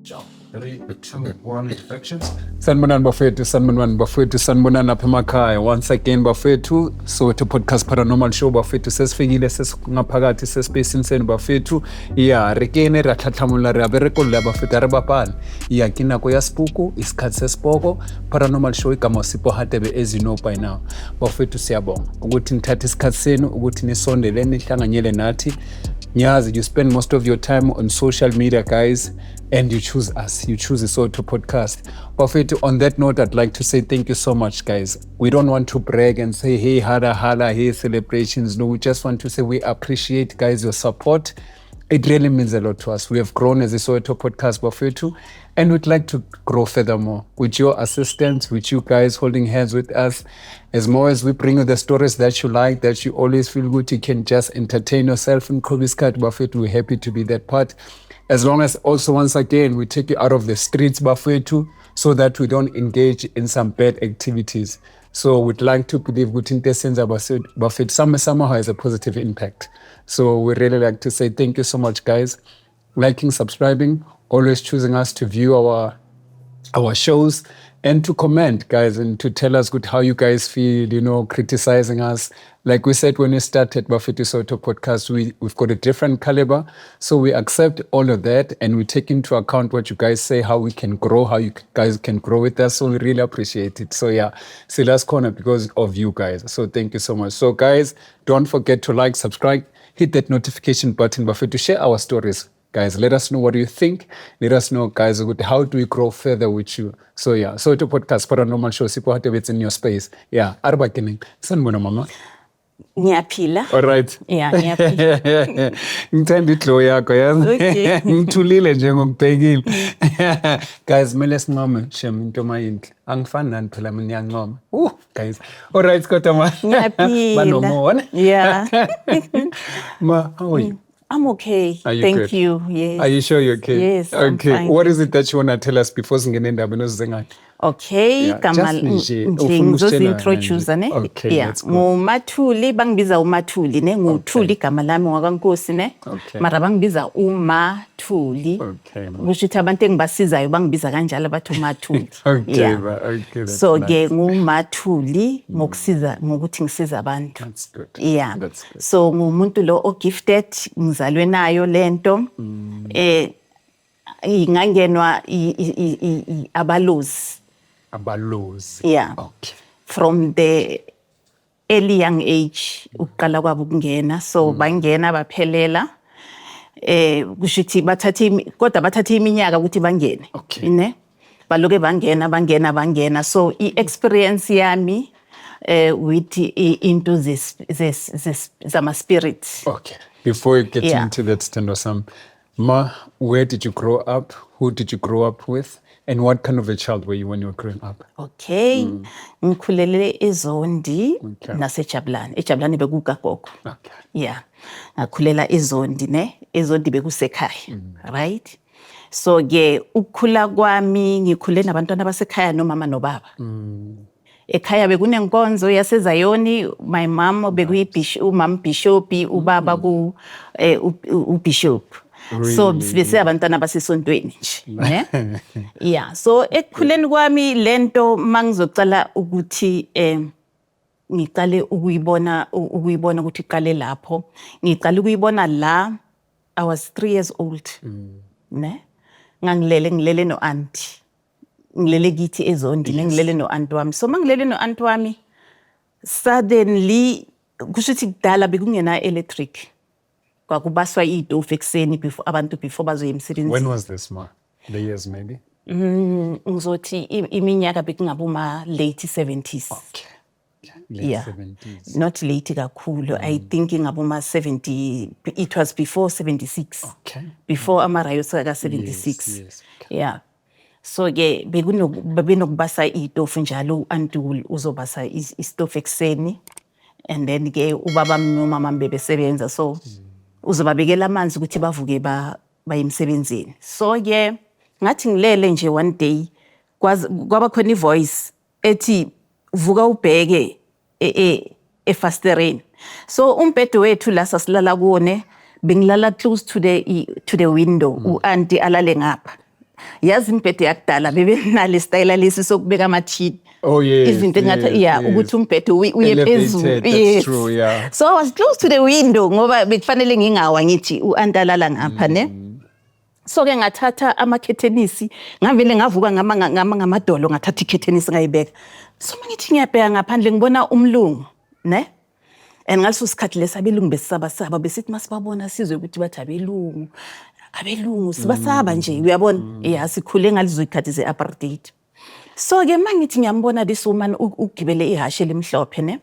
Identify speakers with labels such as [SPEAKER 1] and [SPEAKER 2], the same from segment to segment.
[SPEAKER 1] Three, two, one, actions.
[SPEAKER 2] Sanibonani bafethu, sanibonani bafethu, sanibonani apha emakhaya. Once again bafethu, Soweto Podcast Paranormal Show bafethu, sesifikile, sesingaphakathi sespacini senu bafethu. Ya, re kene ra tlhatlhamolola, re a berekolla bafethu, a re bapale. Ya, ke nako ya sepoko, isikhathi sesipoko, Paranormal Show. Igama Sipho Hadebe, as you know by now. Bafethu, siyabonga ukuthi nithathe isikhathi senu ukuthi nisondele, nihlanganyele nathi. Ngiyazi you spend most of your time on social media, guys, and you choose us. You choose the Soweto Podcast. Bafethu, on that note, I'd like to say thank you so much, guys. We don't want to brag and say, "Hey, hala, hala, hey, celebrations." No, we just want to say we appreciate, guys, your support. It really means a lot to us. We have grown as a Soweto Podcast, bafethu, and we'd like to grow furthermore with your assistance, with you guys holding hands with us. As more as we bring you the stories that you like, that you always feel good, you can just entertain yourself in Kobiskat, bafethu. We're happy to be that part. As long as also, once again, we take you out of the streets, bafethu, so that we don't engage in some bad activities. So we'd like to believe ukuthi into esenza, bafethu, somehow has a positive impact. So we really like to say thank you so much, guys. Liking, subscribing, always choosing us to view our shows and to comment, guys, and to tell us good how you guys feel, criticizing us. Like we said when we started bafethu Soweto Podcast, we've got a different caliber. So we accept all of that and we take into account what you guys say, how we can grow, how you guys can grow with us. So we really appreciate it. So yeah, Silas Corner because of you guys. So thank you so much. So guys, don't forget to like, subscribe, hit that notification button, bafethu, to share our stories. Guys, let us know what you think. Let us know, guys, how do we grow further with you. So yeah, Soweto Podcast Paranormal Show, Sipho Hadebe, it's in your space. Yeah, a re bakeneng. Sanibona, mama.
[SPEAKER 3] Ngiyaphila.
[SPEAKER 2] All right.
[SPEAKER 3] Yeah, ngiyaphila.
[SPEAKER 2] Ngithanda iglow yakho, yazi.
[SPEAKER 3] Okay.
[SPEAKER 2] Ngithulile nje ngokubhekile. Guys, kumele sincome shem into mayinhle. Angifani nani phela mina, niyancoma. Guys. All right, kodwa ma.
[SPEAKER 3] Ngiyaphila.
[SPEAKER 2] Banomona.
[SPEAKER 3] Yeah.
[SPEAKER 2] Ma, how are you?
[SPEAKER 3] I'm okay.
[SPEAKER 2] Are you
[SPEAKER 3] Thank
[SPEAKER 2] good?
[SPEAKER 3] you. Yes.
[SPEAKER 2] Are you sure you're okay?
[SPEAKER 3] Yes, I'm
[SPEAKER 2] Okay.
[SPEAKER 3] fine.
[SPEAKER 2] What is it that you want to tell us before singene endabeni ozize ngayo?
[SPEAKER 3] Okay,
[SPEAKER 2] Yeah,
[SPEAKER 3] gama
[SPEAKER 2] just nje,
[SPEAKER 3] nje
[SPEAKER 2] ufuna ukusitshela
[SPEAKER 3] ngizozi-introduce
[SPEAKER 2] nje.
[SPEAKER 3] ne.
[SPEAKER 2] Okay,
[SPEAKER 3] Yeah,
[SPEAKER 2] let's go.
[SPEAKER 3] nguMathuli, bangibiza uMathuli ne, nguThuli igama lami wakwaNkosi ne.
[SPEAKER 2] Okay.
[SPEAKER 3] Mara bangibiza uMathuli.
[SPEAKER 2] Okay, ma.
[SPEAKER 3] Kusho ukuthi abantu engibasizayo bangibiza kanjalo, bathi uMathuli.
[SPEAKER 2] Okay,
[SPEAKER 3] Yeah.
[SPEAKER 2] ma. Okay, that's
[SPEAKER 3] So
[SPEAKER 2] nice.
[SPEAKER 3] ke nguMathuli ngokusiza, ngokuthi ngisiza abantu.
[SPEAKER 2] That's good.
[SPEAKER 3] Yeah.
[SPEAKER 2] That's good.
[SPEAKER 3] So ngumuntu lo o-gifted, ngizalwe nayo lento. Ngangenwa abalozi.
[SPEAKER 2] Abalozi.
[SPEAKER 3] Yeah.
[SPEAKER 2] Okay.
[SPEAKER 3] From the early young age ukuqala kwabo ukungena, so bangena baphelela, kusho ukuthi bathathe kodwa bathathe iminyaka ukuthi bangene.
[SPEAKER 2] Okay.
[SPEAKER 3] Ne, baloke bangena, bangena, bangena. So i-experience yami with into zama spirits.
[SPEAKER 2] Okay. Before you get
[SPEAKER 3] Yeah.
[SPEAKER 2] into that, Stendo Sam, Ma, where did you grow up? Who did you grow up with? And what kind of a child were you when you were growing up?
[SPEAKER 3] Okay, ngikhulele eZondi naseJabulani. EJabulani bekukagogo. Yeah, ngakhulela eZondi ne, eZondi bekusekhaya, right? So ke ukukhula kwami, ngikhule nabantwana basekhaya, nomama nobaba. Ekhaya bekunenkonzo yaseZayoni. My mom bekuyi umam bishop, ubaba ku ubishop. So bese abantwana basesontweni nje ne. Yeah, so ekukhuleni kwami lento mangizocala ukuthi ngiqale ukuyibona ukuthi iqale lapho, ngiqale ukuyibona la I was 3 years old ne. Ngangilele, ngilele no auntie, ngilele kithi eZondi ne, ngilele no auntie wami. So mangilele no auntie wami, suddenly, kusho ukuthi kudala bekungena electric, kwakubaswa iy'tofu ekuseni before abantu, before bazoya emsebenzini.
[SPEAKER 2] When was this, Ma? The years, maybe?
[SPEAKER 3] Ngizothi iminyaka bekungaboma late 70s.
[SPEAKER 2] Okay. Late
[SPEAKER 3] Yeah.
[SPEAKER 2] 70s.
[SPEAKER 3] Not late kakhulu, I think ingaboma 70, it was before 76. Before ama-riots ka-76.
[SPEAKER 2] Yes. Okay.
[SPEAKER 3] Yeah, so ke bekunokubasa iy'tofu njalo, u-anti uzobasa isitofu ekuseni, and then ke ubaba nomama bebesebenza, so uzobabekela amanzi ukuthi bavuke baye emsebenzini. So ke ngathi ngilele nje one day, kwaba khona ivoice ethi, "Vuka ubheke efasitereni." So umbhede wethu la sasilala kuwone, bengilala close to the window, u-anti alale ngapha. Yazi imibhede yakudala bebenale style lesi sokubeka amathini.
[SPEAKER 2] Oh, yes,
[SPEAKER 3] Izinto engathi, yeah, ukuthi umbhede uye
[SPEAKER 2] Elevated,
[SPEAKER 3] phezulu.
[SPEAKER 2] That's true, yeah.
[SPEAKER 3] So I was close to the window ngoba bekufanele ngingawa, ngithi u-anti alala ngapha, ne. So ke ngathatha amakhethenisi, ngavele ngavuka ngama ngamadolo, ngathatha ikhethenisi ngayibeka. So mangithi ngiyabheka ngaphandle, ngibona umlungu, ne. And ngaleso sikhathi lesi abelungu besisabasaba, besithi masibabona sizwe ukuthi bathi abelungu, abelungu sibasaba nje, uyabona. Yeah, sikhule ngalezo zikhathi ze-apartheid. So ke mangithi ngiyambona this woman ugibele ihashi elimhlophe, ne.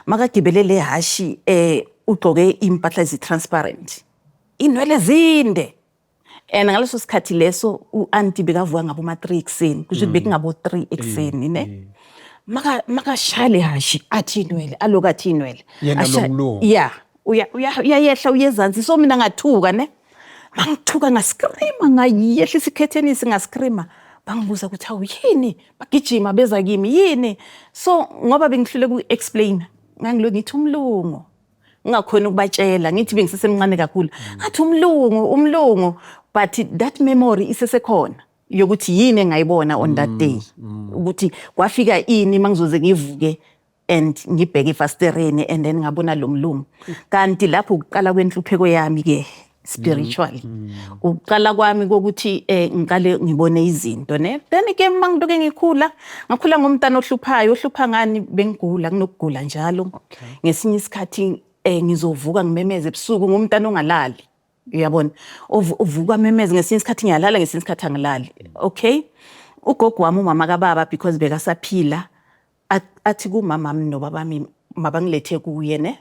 [SPEAKER 3] Makagibele le hashi, ugqoke impahla ezi-transparent, inwele zinde. And ngaleso sikhathi leso u-anti bekavuka ngabo ma-3 ekuseni, kusho ukuthi bekungabo 3 ekuseni, ne. Makashaya le hashi, athi inwele, aloku athi inwele.
[SPEAKER 2] Yena lo mlungu.
[SPEAKER 3] Yeah, uyayehla uyezansi. So mina ngathuka, ne. Mangithuka ngascreama, ngayehlisa ikhethenisi, ngascreama. Bangibuza ukuthi, "Hawu, yini?" Bagijima beza kimi, "Yini?" So ngoba bengihlule ku-explain, ngangilokhu ngithi umlungu, ngingakhoni ukubatshela, ngithi bengisesemncane kakhulu, ngathi umlungu, umlungu. But that memory isesekhona yokuthi yini engayibona on that day, ukuthi kwafika ini mangizoze ngivuke and ngibheke efasitereni and then ngabona lo mlungu. Kanti lapho ukuqala kwenhlupheko yami ke spiritually, ukuqala kwami kokuthi ngiqale ngibone izinto, ne. Then ke mangiloke ngikhula, ngakhula ngomntana ohluphayo. Ohlupha ngani? Bengigula, kunokugula njalo. Ngesinye isikhathi ngizovuka ngimemeze ebusuku, ngumntana ongalali, uyabona. Uvuka memeze, ngesinye isikhathi ngiyalala, ngesinye isikhathi angilali. Okay, ugogo wami, umama kababa, because bekasaphila, athi kumama nobabami mabangilethe kuye, ne,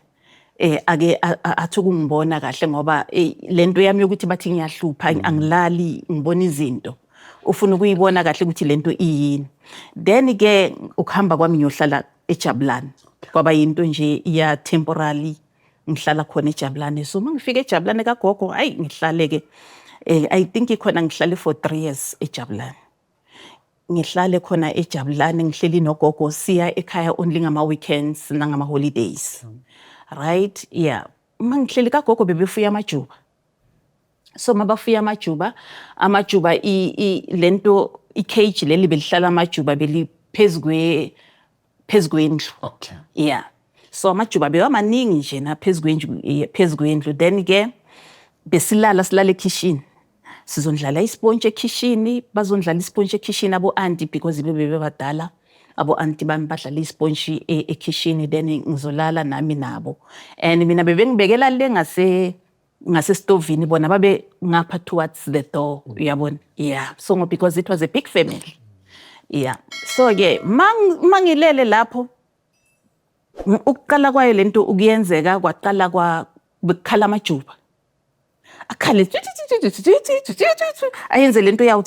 [SPEAKER 3] ake athi ukungibona kahle, ngoba lento yami yokuthi bathi ngiyahlupha, angilali, ngibona izinto, ufuna ukuyibona kahle ukuthi lento iyini. Then ke ukuhamba kwami ngiyohlala eJabulani kwaba yinto nje ya temporary, ngihlala khona eJabulani. So mangifika eJabulani kagogo, hayi, ngihlale ke, I think khona ngihlale for 3 years eJabulani. Ngihlale khona eJabulani, ngihleli nogogo, siya ekhaya only ngama weekends nangama holidays, right? Yeah, mangihleli kagogo bebefuya amajuba. So mabafuya amajuba, amajuba lento i-cage leli belihlala amajuba beli phezu kwendlu. Yeah, so amajuba bewamaningi nje na phezu kwendlu, phezu kwendlu. Then ke besilala, silala ekhishini, sizondlala isipontshi ekhishini, bazondlala isipontshi ekhishini abo-anti, because bebe bebadala abo-anti bami, badlala isipontshi ekhishini. Then ngizolala nami nabo and mina bebengibekela le ngasesitovini, bona babe ngapha towards the door, uyabona. Yeah, so because it was a big family, yeah. So ke mangilele lapho, ukuqala kwayo lento ukuyenzeka, kwaqala kwa bekukhala amajuba, akhale, ayenze lento yawo,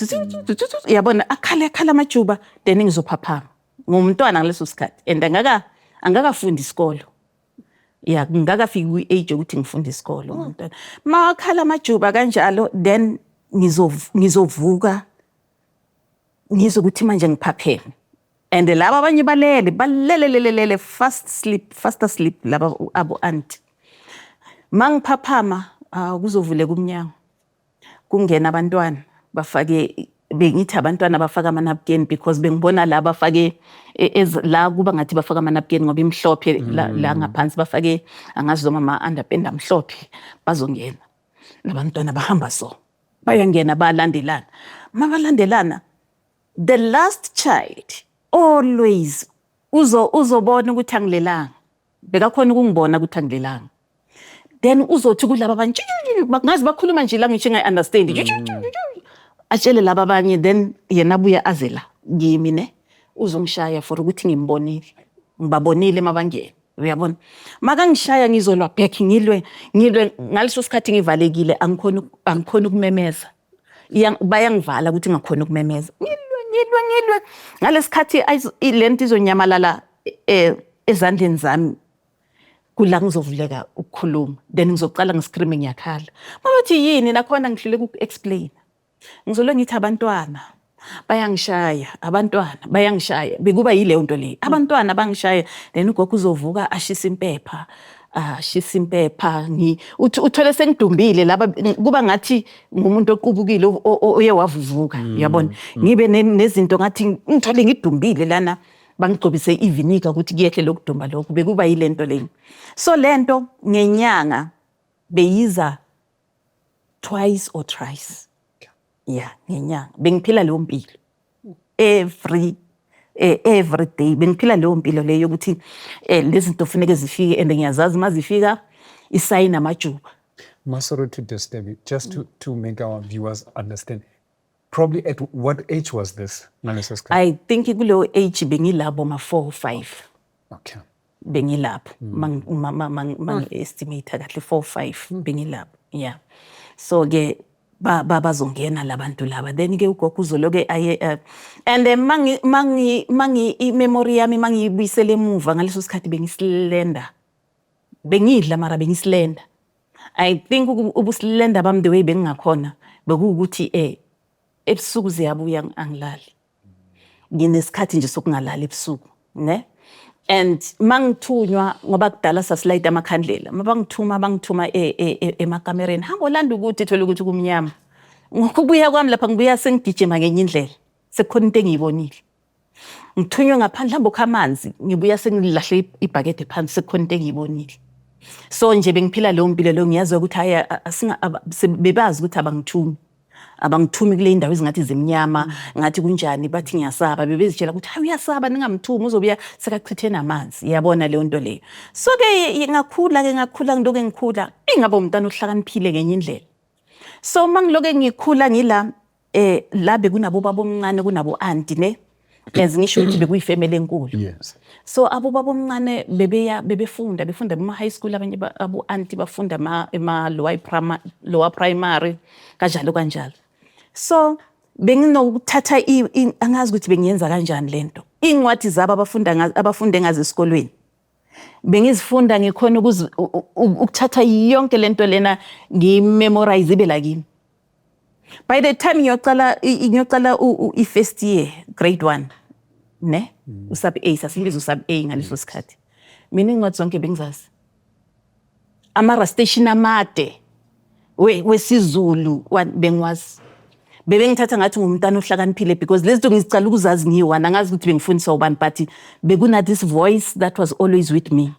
[SPEAKER 3] uyabona, akhale, akhala amajuba. Then ngizophaphama, ngumntwana ngaleso sikhathi and angakafundi isikolo ya, ngingakafiki kwi-age yokuthi ngifunde isikolo, ngumntwana. Makhala amajuba kanjalo, then ngizovuka, ngizwe ukuthi manje ngiphapheme and laba abanye balele, balelelelele, fast sleep, faster sleep laba abo auntie. Mangiphaphama, kuzovuleka umnyango, kungena abantwana, bafake, bengithi abantwana bafaka amanapukeni because bengibona la bafake la kuba ngathi bafaka amanapukeni ngoba imhlophe la ngaphansi, bafake angazi noma ama-underpant amhlophe. Bazongena nabantwana, bahamba so bayangena, bayalandelana. Mabalandelana, the last child always uzobona ukuthi angilelanga, bekakhona ukungibona ukuthi angilelanga. Then uzothi kulaba abanye, ngazi bakhuluma nje language engayi-understand, atshele laba abanye. Then yena abuye aze la kimi, ne, uzongishaya for ukuthi ngimbonile, ngibabonile mabangena, uyabona. Makangishaya ngizolwa back, ngilwe, ngilwe. Ngaleso sikhathi ngivalekile, angikhoni ukumemeza. Bayangivala ukuthi ngingakhoni ukumemeza. Ngilwe, ngilwe, ngilwe. Ngalesikhathi lento izonyamalala ezandleni zami, kula ngizovuleka ukukhuluma. Then ngizoqala ngiscream, ngiyakhala. Mabathi yini, nakhona ngihluleka uku-explain. Ngizolwe ngithi abantwana bayangishaya, abantwana bayangishaya. Bekuba yileyo nto leyo, abantwana bangishaya. Then ugogo uzovuka ashise impepha. Shisa impepha, uthole sengidumbile laba, kuba ngathi ngumuntu oqubukile, oye wavuvuka, uyabona. Ngibe nezinto ngathi ngithole ngidumbile lana, bangigcobise iviniga ukuthi kuyehle lokudumba lokhu. Bekuba yilento leyo. So lento ngenyanga beyiza twice or thrice, yeah, ngenyanga. Bengiphila leyo mpilo every day. Bengiphila leyo mpilo leyo yokuthi lezi zinto funeke zifike, and ngiyazazi uma zifika isayini amajuba.
[SPEAKER 2] Ma, sorry to disturb you, just to make our viewers understand. Probably at what age was this? Ngaleso sikhathi?
[SPEAKER 3] I think kuleyo age bengilabo ma 4 or 5. Bengilapho mangi-estimate kahle, 4 5 bengilapho, yeah. So ke bazongena labantu laba, then ke ugogo uzoloke aye, and then mangi i-memory yami mangiyibuyisele emuva ngaleso sikhathi, bengislender, bengidla mara bengislender. I think ubuslender bami, the way bengingakhona, bekuwukuthi ebusuku ziyabuya, angilali, nginesikhathi nje sokungalali ebusuku, ne. And mangithunywa, ngoba kudala sasilayita amakhandlela, mabangithuma bangithuma emakamereni, hamba olanda ukuthi thola ukuthi kumnyama. Ngokubuya kwami lapha, ngibuya sengigijima ngenye indlela, sekukhona into engiyibonile. Ngithunywe ngaphandle, hamba ukha amanzi, ngibuya sengilahle ibhakede phansi, sekukhona into engiyibonile. So nje bengiphila leyo mpilo leyo. Ngiyazi ukuthi hayi, bebazi ukuthi abangithumi kule indawo ezingathi zimnyama, ngathi kunjani, bathi ngiyasaba. Bebezitshela ukuthi hayi, uyasaba, ningamthumi, uzobuya sekachithe namanzi, iyabona leyo nto leyo. So ke ngakhula ke, ngakhula, ngiloke ngikhula, ingabe umntwana ohlakaniphile ngenye indlela. So mangiloke ngikhula ngila la bekunabo baba omncane, kunabo auntie, ne, as ngisho ukuthi bekuyifamily enkulu. So abo baba omncane bebeya bebefunda, befunda ema high school, abanye abo auntie bafunda ema lower primary, kanjalo kanjalo. So benginokuthatha angazi ukuthi bengiyenza kanjani lento, iy'ncwadi zabo abafunda abafunde ngazo esikolweni bengizifunda, ngikhona ukuthatha yonke lento lena, ngiyimemorize, ibe la kimi. By the time ngiyocala i-first year, grade 1, ne, usub A, sasimbiza usub A ngaleso sikhathi, mina iy'ncwadi zonke bengizazi, ama-recitation amade wesiZulu bengiwazi. Bebengithatha ngathi ngumntana ohlakaniphile because lezi zinto ngizicala ukuzazi ngiyi-one. Angazi ukuthi bengifundiswa ubani, but bekuna this voice that was always with me,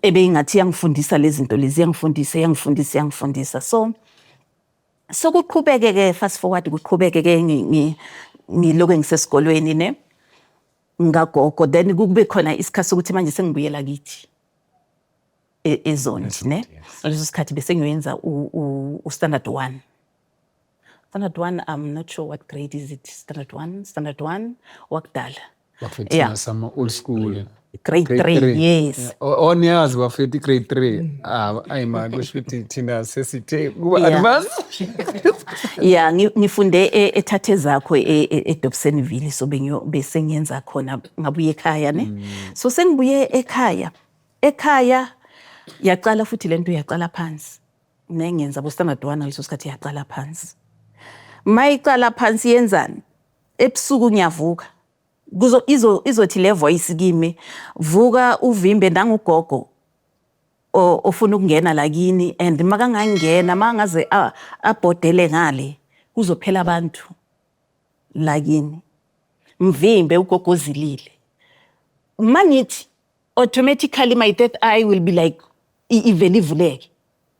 [SPEAKER 3] ebeyingathi iyangifundisa lezi zinto lezi, iyangifundisa, iyangifundisa, iyangifundisa. So sokuqhubeke-ke, fast forward, kuqhubeke-ke, ngiloke ngisesikolweni, ne, ngagogo. Then kube khona isikhathi sokuthi manje sengibuyela kithi eZondi, ne. Ngaleso sikhathi bese ngiyoyenza u-standard 1, standard 1, I'm not sure what grade is it, standard 1, standard 1 wakudala.
[SPEAKER 2] Bafethu, sama old school.
[SPEAKER 3] Grade 3, yes.
[SPEAKER 2] Yeah. Oniyazi bafethu i-grade 3. Ah, ayi ma, kusho ukuthi thina sesithe kuba advance.
[SPEAKER 3] Yeah, ngifunde ethathe zakho eDobsonville. So bese ngiyenza khona, ngabuye ekhaya, ne. So sengibuye ekhaya, ekhaya yaqala futhi lento, yaqala phansi, ne. Ngenza bo standard 1 ngaleso sikhathi, yaqala phansi. Mayiqala phansi yenzani? Ebusuku ngiyavuka, kuzo izothi le voice kimi, vuka uvimbe nangugogo ofuna ukungena la kini, and makangangena, makangaze abhodele ngale, kuzophela abantu la kini, mvimbe, ugogo ozilile. Mangithi automatically my third eye will be like ivele ivuleke.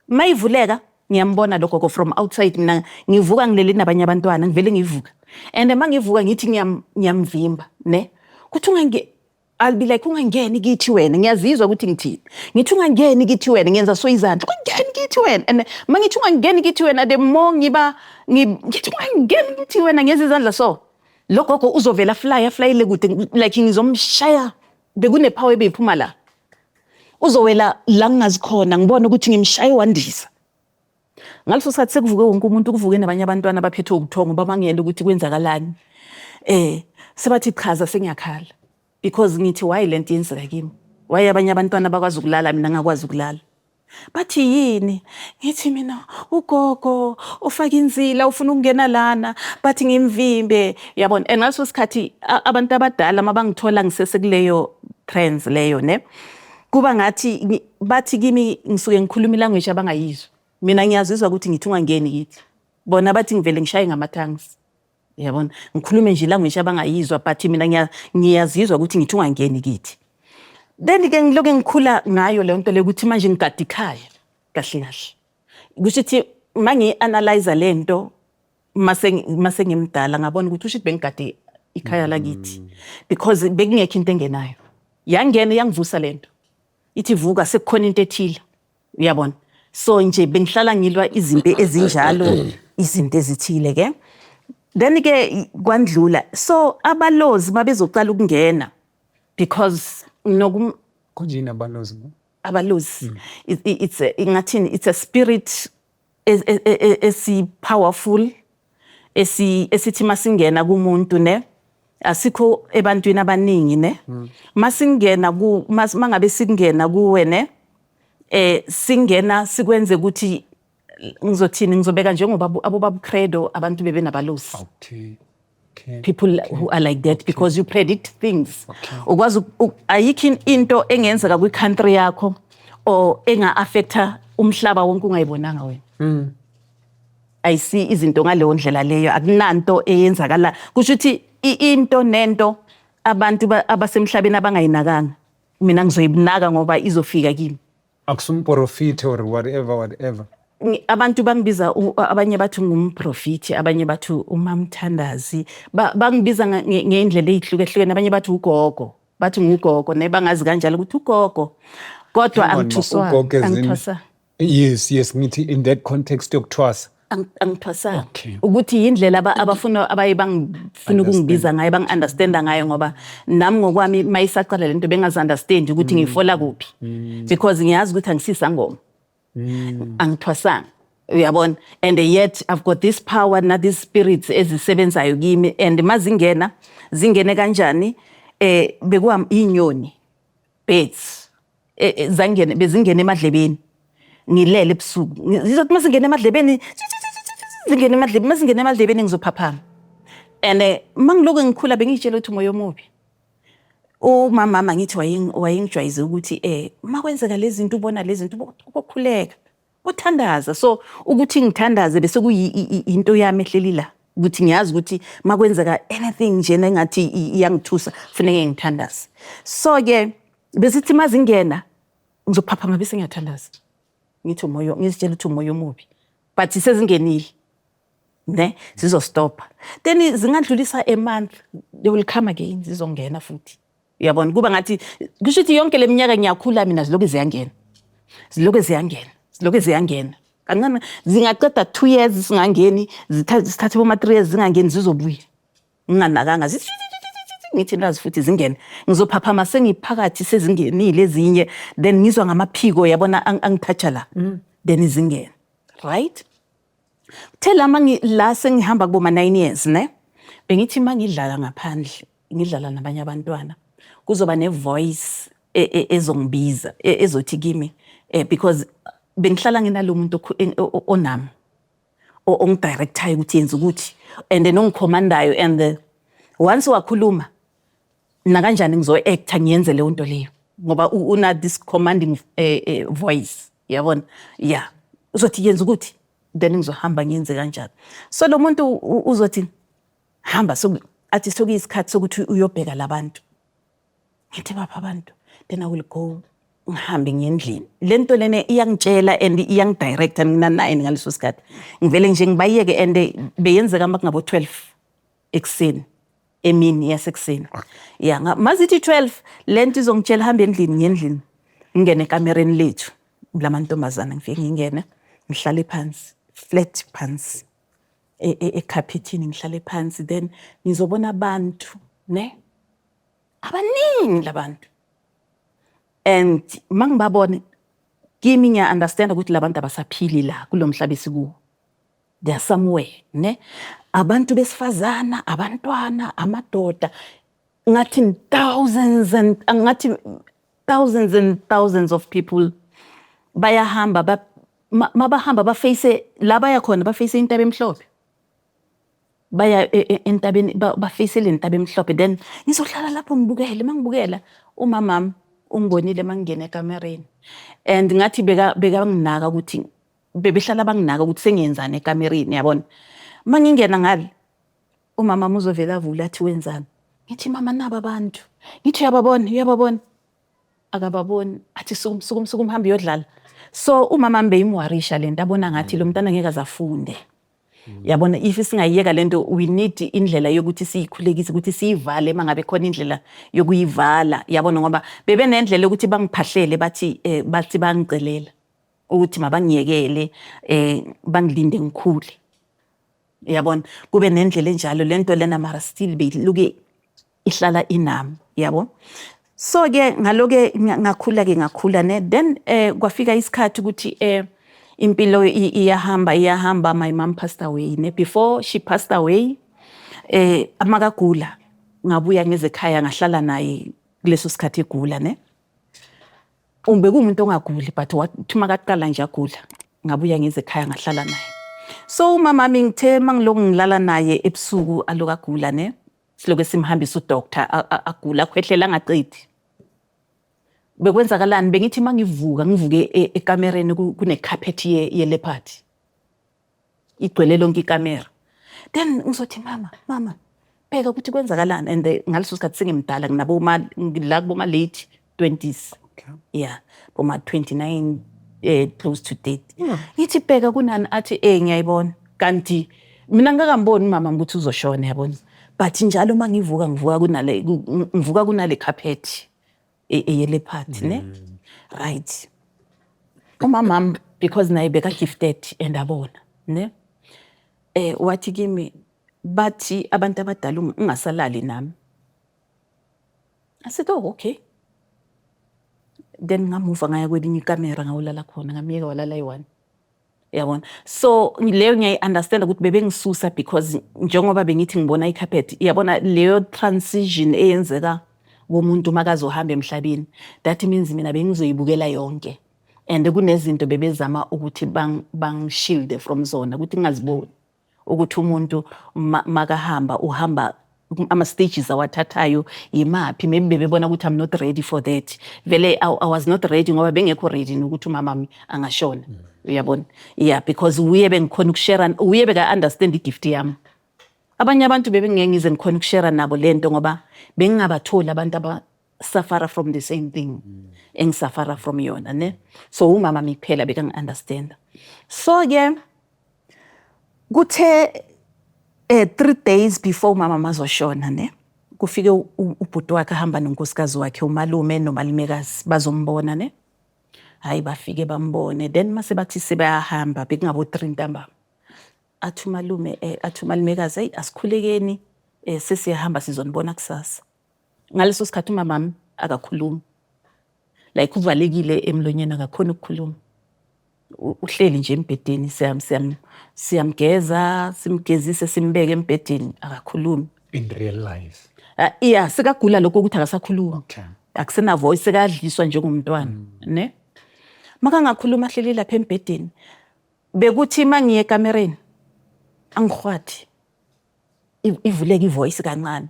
[SPEAKER 3] Mayivuleka ngiyambona lo gogo from outside. Mina ngivuka ngilele nabanye abantwana, ngivele ngivuka, and mangivuka ngithi ngiyamvimba, ne, kuthi ungange I'll be like, "Ungangeni kithi wena." Ngiyazizwa ukuthi ngithini. Ngithi, "Ungangeni kithi wena." Ngenza so izandla, "Ungangeni kithi wena." And mangithi, "Ungangeni kithi wena," the more ngiba ngithi, "Ungangeni kithi wena," ngenza izandla so, lo gogo uzovela fly flyile kude, like ngizomshaya. Bekune power ebeyiphuma la, uzowela la ngingazi khona, ngibone ukuthi ngimshaye wandisa. Ngaleso sikhathi sekuvuke wonke umuntu, kuvuke nabanye abantwana abaphethwe ubuthongo, bamangele ukuthi kwenzakalani. Sebathi chaza, sengiyakhala because ngithi, why lento yenzeka kimi? Why abanye abantwana bakwazi ukulala, mina ngakwazi ukulala? Bathi yini? Ngithi mina ugogo ufaka inzila, ufuna ukungena lana, bathi ngimvimbe, yabona. And ngaleso sikhathi abantu abadala mabangithola ngisesekuleyo trance leyo, ne. Kuba ngathi bathi kimi ngisuke ngikhuluma ilanguage abangayizwa. Mina ngiyazizwa ukuthi ngithi ungangeni kithi. Bona bathi ngivele ngishaye ngama-tongues. Uyabona? Ngikhulume nje ilanguage abangayizwa, but mina ngiyazizwa ukuthi ngithi ungangeni kithi. Then ke ngiloke ngikhula ngayo leyo nto leyo ukuthi manje ngigada ikhaya kahle kahle. Kusho ukuthi mangiyi-analyze le nto mase ngimdala, ngabona ukuthi usho ukuthi bengigade ikhaya lakithi because bekungekho into engenayo. Yangena, yangivusa lento. Ithi vuka, sekukhona into ethile. Uyabona? So nje bengihlala ngilwa izimpi ezinjalo, izinto ezithile ke. Then ke kwandlula. So abalozi babezocala ukungena because nokum
[SPEAKER 2] Kunjini abalozi?
[SPEAKER 3] Abalozi, it's a, ingathini, it's a spirit esi powerful, esithi masingena kumuntu, ne, asikho ebantwini abaningi, ne, masingena ku mangabe singena kuwe, ne, singena sikwenze ukuthi, ngizothini, ngizobeka njengoba abobaba Credo, abantu bebenabalozi. People who are like that, because you predict things, ukwazi ayikho into engenzeka kwi-country yakho or enga-affecta umhlaba wonke ungayibonanga wena. Ayisi izinto ngaleyo ndlela leyo, akunanto eyenzakala. Kusho ukuthi into nento abantu abasemhlabeni abangayinakanga, mina ngizoyinaka ngoba izofika kimi.
[SPEAKER 2] Akusumprofiti or whatever whatever.
[SPEAKER 3] Abantu bangibiza, abanye bathi ngumprofiti, abanye bathi umamthandazi. Bangibiza ngey'ndlela ey'hlukehlukene. Abanye bathi ugogo, bathi ngugogo, ne, bangazi kanjalo ukuthi ugogo, kodwa
[SPEAKER 2] Hang on, ma,
[SPEAKER 3] angithuswanga.
[SPEAKER 2] Ugogo as in-
[SPEAKER 3] Angithwasa.
[SPEAKER 2] Yes, ngithi in that context yokuthwasa.
[SPEAKER 3] Angithwasanga.
[SPEAKER 2] Okay.
[SPEAKER 3] Ukuthi yindlela abafuna, abaye bangifuna ukungibiza ngayo, bangi-understanda ngayo, ngoba nami ngokwami mayisaqala lento bengazi-understand ukuthi ngiyifola kuphi, because ngiyazi ukuthi angisisangoma, angithwasanga, uyabona? And yet I've got this power na these spirits ezisebenzayo kimi. And mazingena, zingene kanjani? Bekuwa inyoni, birds, zangena, bezingena emadlebeni ngilele ebusuku. Zizothi masingena emadlebeni, zingena emadlebeni, masingena emadlebeni ngizophaphama. And mangilokhu ngikhula bengiyitshela ukuthi umoya omubi. Umama ngithi wayengijwayeze ukuthi makwenzeka lezi zinto, ubona lezi zinto, ubokhuleka, uthandaza. So ukuthi ngithandaze bese into yami ehleli la, ukuthi ngiyazi ukuthi makwenzeka anything nje engathi iyangithusa, kufuneke ngithandaze. So ke besithi mazingena ngizophaphama bese ngiyathandaza, ngithi umoya, ngizitshela ukuthi umoya omubi, but sezingenile, ne, zizostopha. Then zingadlulisa a month, they will come again, zizongena futhi, uyabona? Kuba ngathi kusho ukuthi yonke le minyaka ngiyakhula mina, zilokhu ziyangena, zilokhu ziyangena, zilokhu ziyangena kancane. Zingaqeda 2 years singangeni, zithathe boma 3 years zingangeni, zizobuya nginganakanga. Ngithi nazi futhi zingene, ngizophaphama sengiphakathi, sezingenile ezinye. Then ngizwa ngamaphiko, yabona, angithatha la, then zingene, right? Kuthe la la sengihamba kuboma 9 years, ne, bengithi mangidlala ngaphandle, ngidlala nabanye abantwana, kuzoba ne-voice ezongibiza, ezothi kimi, because bengihlala nginalo muntu onami, ongidirectayo ukuthi yenza ukuthi, and then ongicommandayo. And once wakhuluma, nakanjani ngizo-acta ngiyenze leyo nto leyo, ngoba una this commanding voice, yabona? Yeah, uzothi yenza ukuthi, then ngizohamba ngiyenze kanjalo. So lo muntu uzothi hamba, athi sekuyisikhathi sokuthi uyobheka labantu. Ngithi bapha abantu? Then I will go, ngihambe ngiye endlini. Le nto lena iyangitshela and iyangidirecta. Ngina-9 ngaleso sikhathi. Ngivele nje ngibayeke. And beyenzeka uma kungabo 12 ekuseni, emini yasekuseni ya. Mazithi 12, le nto izongitshela hamba endlini. Ngiye endlini, ngingene ekamereni lethu lamantombazana. Ngifike ngingene, ngihlale phansi, flat phansi ekhaphethini, ngihlale phansi. Then ngizobona abantu, ne, abaningi labantu. And mangibabona kimi, ngiya-understand ukuthi labantu abasaphili la kulo mhlaba esikuwo, they are somewhere, ne, abantu besifazana, abantwana, amadoda, ngathi thousands and ngathi thousands and thousands of people bayahamba. Mabahamba baface la baya khona, baface intaba emhlophe, baya entabeni, baface le ntaba emhlophe. Then ngizohlala lapho ngibukele. Mangibukela, umamami Ungibonile mangingena ekamereni and ngathi bekanginaka ukuthi bebehlala banginaka ukuthi sengiyenzani ekamereni, yabona. Mangingena ngale, umama wami uzovela avule athi, "Wenzani?" Ngithi, "Mama, naba abantu." Ngithi, "Uyababona, uyababona?" Akababoni. Athi, "Sukuma, sukuma, sukuma, hamba uyodlala." So umama wami beyimworrisha lento, abona ngathi lo mntana ngeke aze afunde, yabona. If singayiyeka lento, we need indlela yokuthi siyikhulekise, ukuthi siyivale uma ngabe khona indlela yokuyivala, yabona, ngoba bebenendlela yokuthi bangiphahlele, bathi bathi bangicelela ukuthi mabangiyekele, bangilinde ngikhule, yabona, kube nendlela enjalo lento lena, mara still beyiluke ihlala inami, yabo. So ke ngaloke ngakhula ke, ngakhula ne. Then kwafika isikhathi ukuthi impilo iyahamba, iyahamba. My mom passed away ne. Before she passed away, amakagula, ngabuya ngeze ekhaya, ngahlala naye kuleso sikhathi egula ne. Bekuwumuntu ongaguli, but wathi makaqala nje agula, ngabuya ngeze ekhaya, ngahlala naye. So umama wami, ngithe mangilokhu ngilala naye ebusuku, aloku agula ne, siloke simhambisa udoctor, agula, akhwehlela angaqedi. Bekwenzakalani? Bengithi mangivuka, ngivuke ekamereni kune-carpet ye-leopard igcwele lonke ikamera. Then ngizothi, "Mama, mama, bheka ukuthi kwenzakalani." And ngaleso sikhathi sengimdala, nginabo la kuboma late 20s, yeah, boma 29, close to 30. Ngithi, "Bheka kunani." Athi, "Ngiyayibona." Kanti mina ngingakamboni umama ukuthi uzoshona, yabona, but njalo uma ngivuka, ngivuka kunale carpet eye-leopard ne, right? Umamami, because naye beka gifted and abona ne, wathi kimi, bathi abantu abadala ungasalali nami. I said, "Oh, okay." Then ngamuva, ngaya kwelinye ikamera, ngawulala khona, ngamyeka walala eyi-one, yabona. So leyo ngiyayi-understand ukuthi bebengisusa, because njengoba bengithi ngibona i-carpet, yabona, leyo transition eyenzeka komuntu makazohamba emhlabeni, that means mina bengizoyibukela yonke and kunezinto bebezama ukuthi bangishilde from zona, ukuthi ngingaziboni ukuthi umuntu makahamba uhamba ama-stages awathathayo yimaphi. Maybe bebebona ukuthi I'm not ready for that. Vele I was not ready, ngoba bengekho ready nokuthi umamami angashona, uyabona. Yeah, because uye bengikhona ukushare, uye beka-understand igift yami. Abanye abantu bebengeke ngize ngikhona ukushare nabo lento, ngoba bengingabatholi abantu abasuffera from the same thing engisuffera from yona ne. So umama mi kuphela bekangi-understanda. So ke kuthe 3 days before umama mazoshona ne, kufike ubhuti wakhe ahamba nonkosikazi wakhe, umalume nomalumekazi, bazombona ne. Hayi, bafike bambone, then mase bathi sebayahamba, bekungabo 3 ntambama, athi umalume, athi umalumekazi, "Hey, asikhulekeni, sesiyahamba, sizonibona kusasa." Ngaleso sikhathi umamami akakhulumi, like uvalekile emlonyeni, akakhoni ukukhuluma. Uhleli nje embhedeni, siyamgeza, simgezise, simbeke embhedeni, akakhulumi.
[SPEAKER 2] In real life?
[SPEAKER 3] Yeah, sekagula lokho ukuthi akasakhulumi. Akusena voice, sekadliswa njengomntwana ne. Makangakhuluma, ahleli lapha embhedeni. Bekuthi mangiye ekamereni, angihwathi, ivuleke ivoice kancane,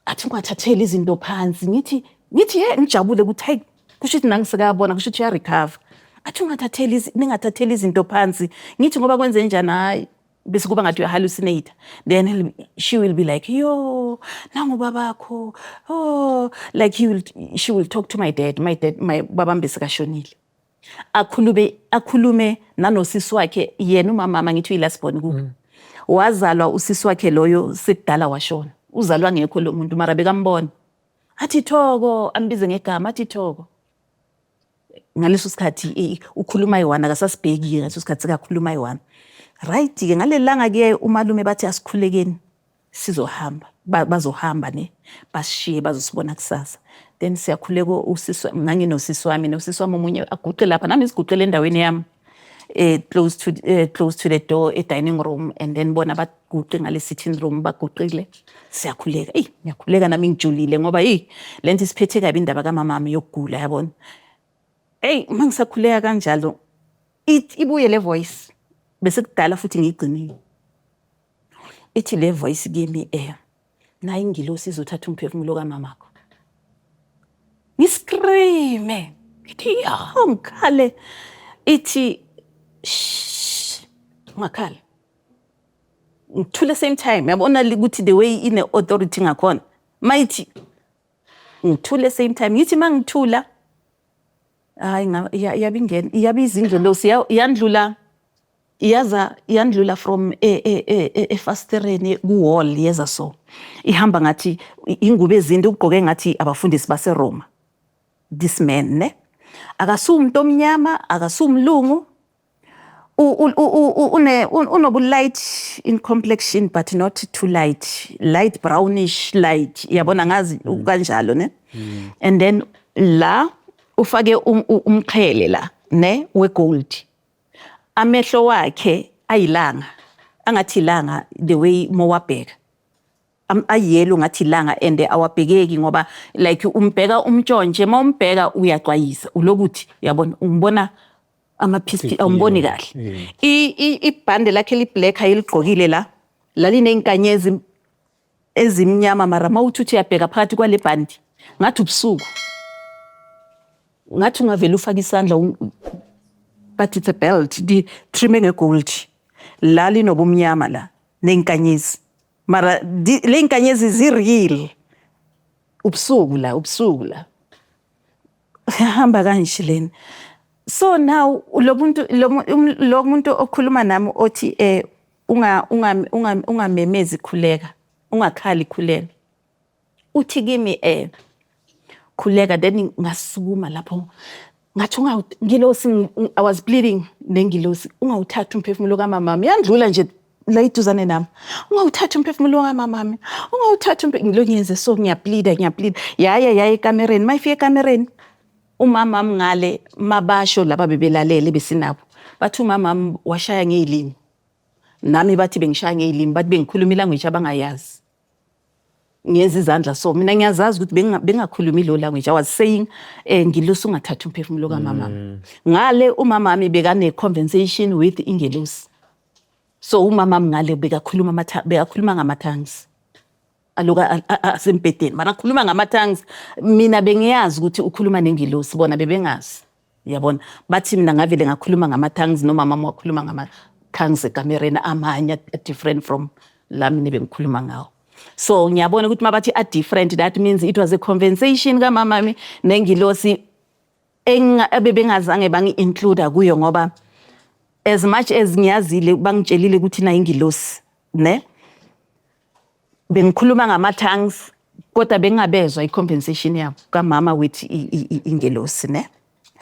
[SPEAKER 3] athi, "Ungathatheli izinto phansi." Ngithi, "Ye," ngijabule ukuthi hayi, kusho ukuthi nangisekayabona, kusho ukuthi uyarecover. Athi, "Ungathatheli ningathatheli izinto phansi." Ngithi, "Ngoba kwenze njani?" Hayi, bese kuba ngathi uyahallucinate. Then she will be like, "Yo, nangu babakho." Oh, like he will she will talk to my dad. My dad, my babambe sekashonile, akhulume, akhulume nanosisi wakhe. Yena umama, ngithi uyilast born kubo, wazalwa usisi wakhe loyo sekudala washona, uzalwa ngekho lo muntu, mara bekambona. Athi, "Thoko," ambize ngegama, athi, "Thoko." Ngaleso sikhathi ukhuluma yi-one, akasasibheki ngaleso sikhathi, sekakhuluma yi-one, right-ke. Ngaleli langa-ke umalume bathi, "Asikhulekeni, sizohamba." Bazohamba ne, basishiye, bazosibona kusasa. Then siyakhuleka, usisi, nganginosisi wami, nosisi wami omunye aguqe lapha, nami siguqele endaweni yami close to the door e-dining room, and then bona baguqe ngale sitting room. Baguqile, siyakhuleka. Eyi, ngiyakhuleka nami ngijulile, ngoba eyi, lento isiphethe kabi, indaba kamamami yokugula, yabona. Eyi, uma ngisakhuleka kanjalo, ibuye le voice bese kudala futhi ngiyigcinile. Ithi le voice kimi, "Nayi ingilosi izothatha umphefumulo kamamakho." Ngiscreame, ngithi ya, ngikhale, ithi shh, ungakhali. Ngithule same time, yabona ukuthi the way ine authority ngakhona, mayithi ngithule same time, ngithi mangithula, hayi, yabe ingena, iyabiza ingelosi, yandlula, iyaza, yandlula from efasitereni ku-wall, yeza, so ihamba ngathi ingubo ezinde, ugqoke ngathi abafundisi baseRoma. This man ne akasumuntu omnyama, akasumlungu, unobu light in complexion but not too light, light brownish light, yabona, ngazi kanjalo ne. And then la ufake umqhele la ne wegold, amehlo wakhe ayilanga, angathi ilanga the way mowabheka, ayelo ngathi ilanga, and awabhekeki ngoba like umbheka umtshontshe, mawumbheka uyaxwayisa ulokuthi yabona umbona ama-piece, awumboni kahle. Ibhande lakhe li-black ayeligqokile la laliney'nkanyezi ezimnyama, mara mawuthi uthi uyabheka phakathi kwale bhandi ngathi ubusuku, ngathi ungavele ufake isandla, but it's a belt di-trim ngegold, la linobumnyama la ney'nkanyezi, mara le nkanyezi zi-real, ubusuku la, ubusuku la, hamba kanje lena. So now lo muntu okhuluma nami othi ungamemezi, khuleka, ungakhali, khuleka, uthi kimi khuleka. Then ngasukuma lapho, ngathi ngilosi, I was pleading nengilosi, ungawuthathi umphefumulo kamamami. Yandlula nje la iduzane nami, ungawuthathi umphefumulo kamamami, ungawuthathi. Ngilo ngiyenze so, ngiyapleada, ngiyapleada, yaya yaya ekamereni. Mayifika ekamereni umamami ngale, mabasho laba bebelalele besinabo, bathi umamami washaya ngey'limi nami, bathi bengishaya ngey'limi, bathi bengikhuluma ilanguage abangayazi, ngenza izandla. So mina ngiyazazi ukuthi bengakhulumi lo language I was saying, ngilosi, ungathathi umphefumulo kamamami. Ngale umamami bekane conversation with ingelosi, so umamami ngale bekakhuluma ngama-tongues, aloka asembhedeni, mara akhuluma ngama-tongues. Mina bengiyazi ukuthi ukhuluma nengilosi, bona bebengazi, yabona. Bathi mina ngavele ngakhuluma ngama-tongues nomama wakhuluma ngama-tongues ekamereni, amanye different from la mina bengikhuluma ngawo. So ngiyabona ukuthi mabathi a-different, that means it was a conversation kamamami nengilosi ebebengazange bangi-include kuyo, ngoba as much as ngiyazile, bangitshelile ukuthi na ingilosi ne bengikhuluma ngama-tongues, kodwa bengingabezwa i-conversation yabo kamama with ingelosi ne.